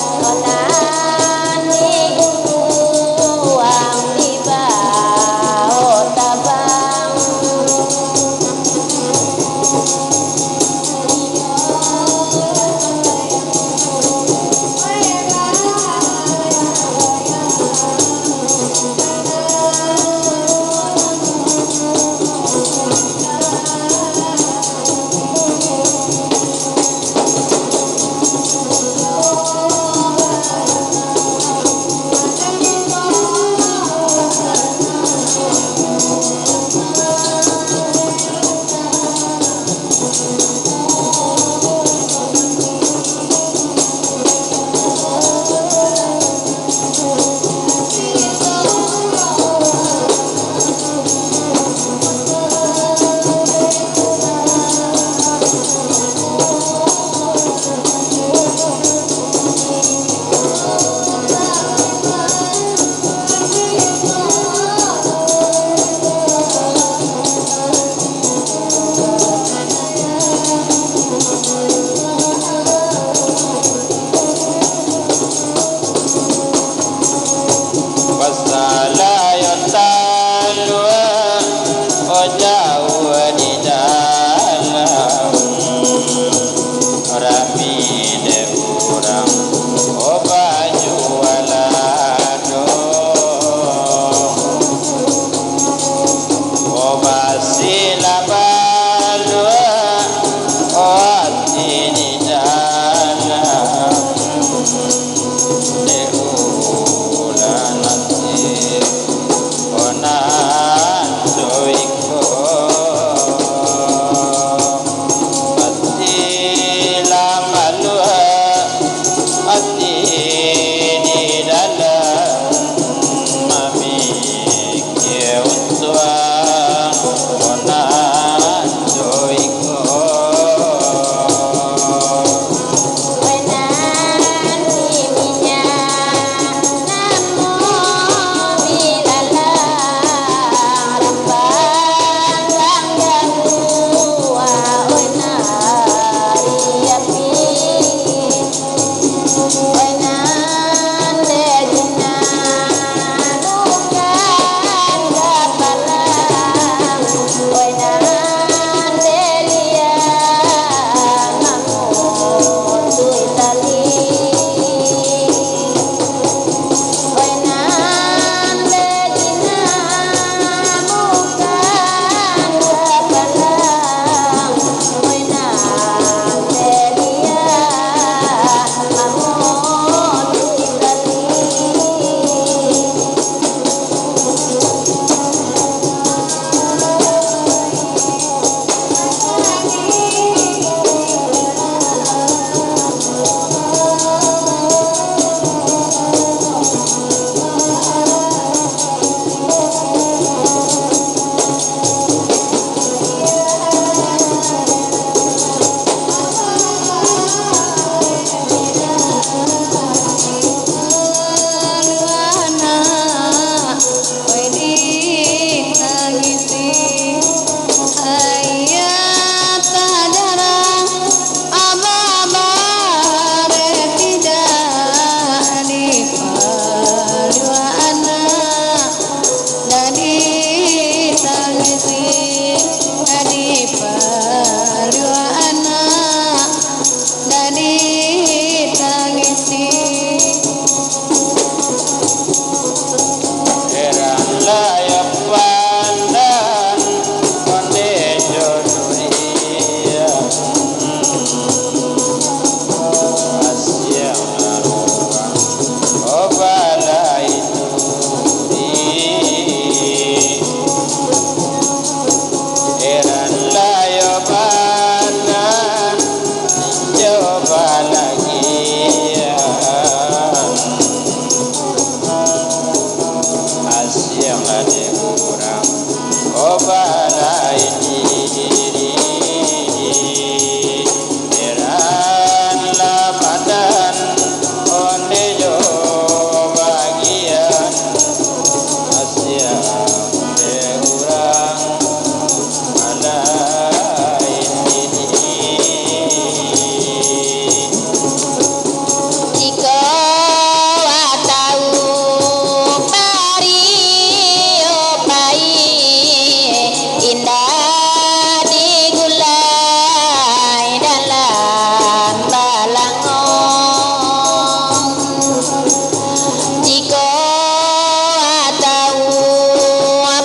Basalayo talua o jauah di dalam, rami dek urang o bajualan. O basilah balua, o ati di dalam, dek ulah nasib, o nan jo iko. Balai diri, heranlah badan, ondeh jo bagian, kasian dek urang balai diri. Jikok awak tahu, pariyo pai, indak digulai dalam balango. Jikok awak tahu,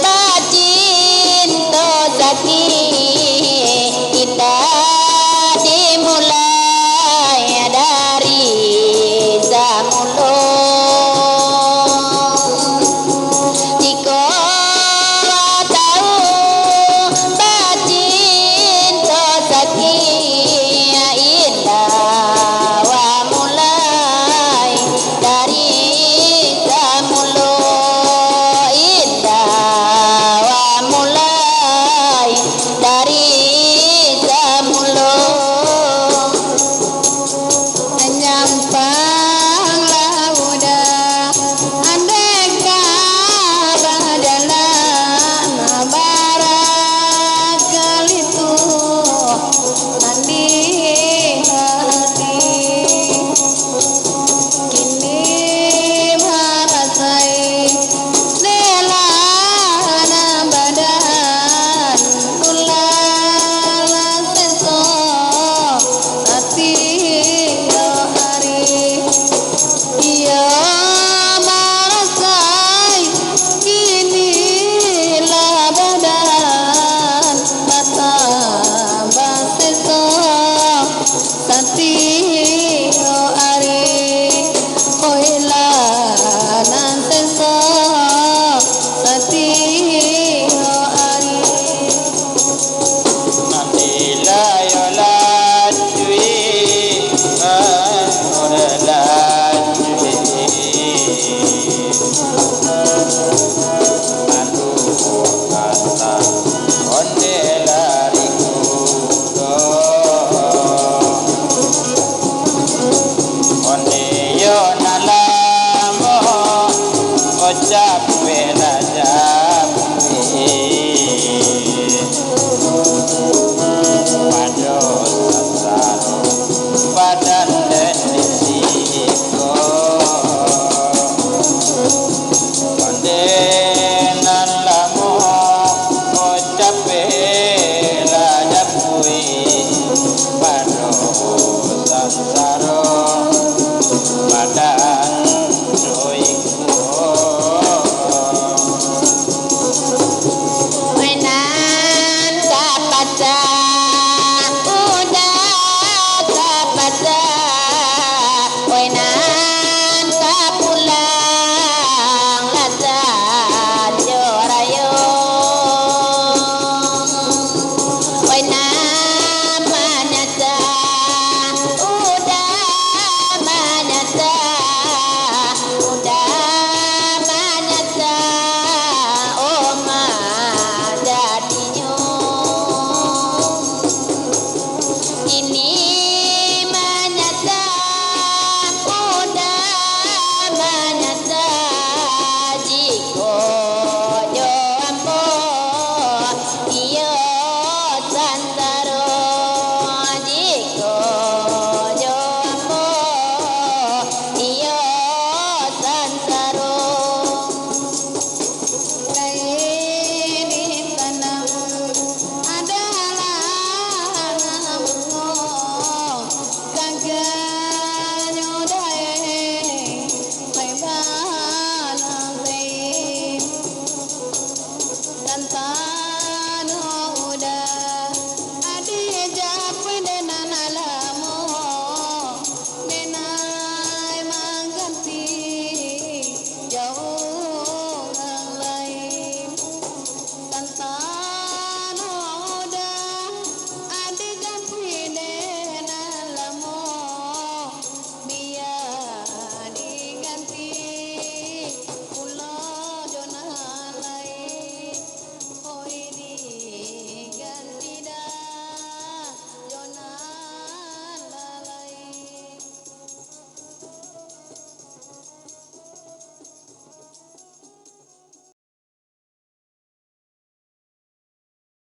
bacinto sakik, indak dimulai dari samulo. Jikok awak tahu, bacinto sakik, indak awak mulai dari samulo, indak awak mulai dari samulo. Nyampang lah udah, andeka bajalan barakali tu, nan di hati. Kini marasai lelah nan badan, ulah seso satio ari. Iyo marasai kini lah badan batambah seso satio ari. Oi lah nan seso satio ari. Nanti lah yo lacui, bangun lacui. Aduh, kata onde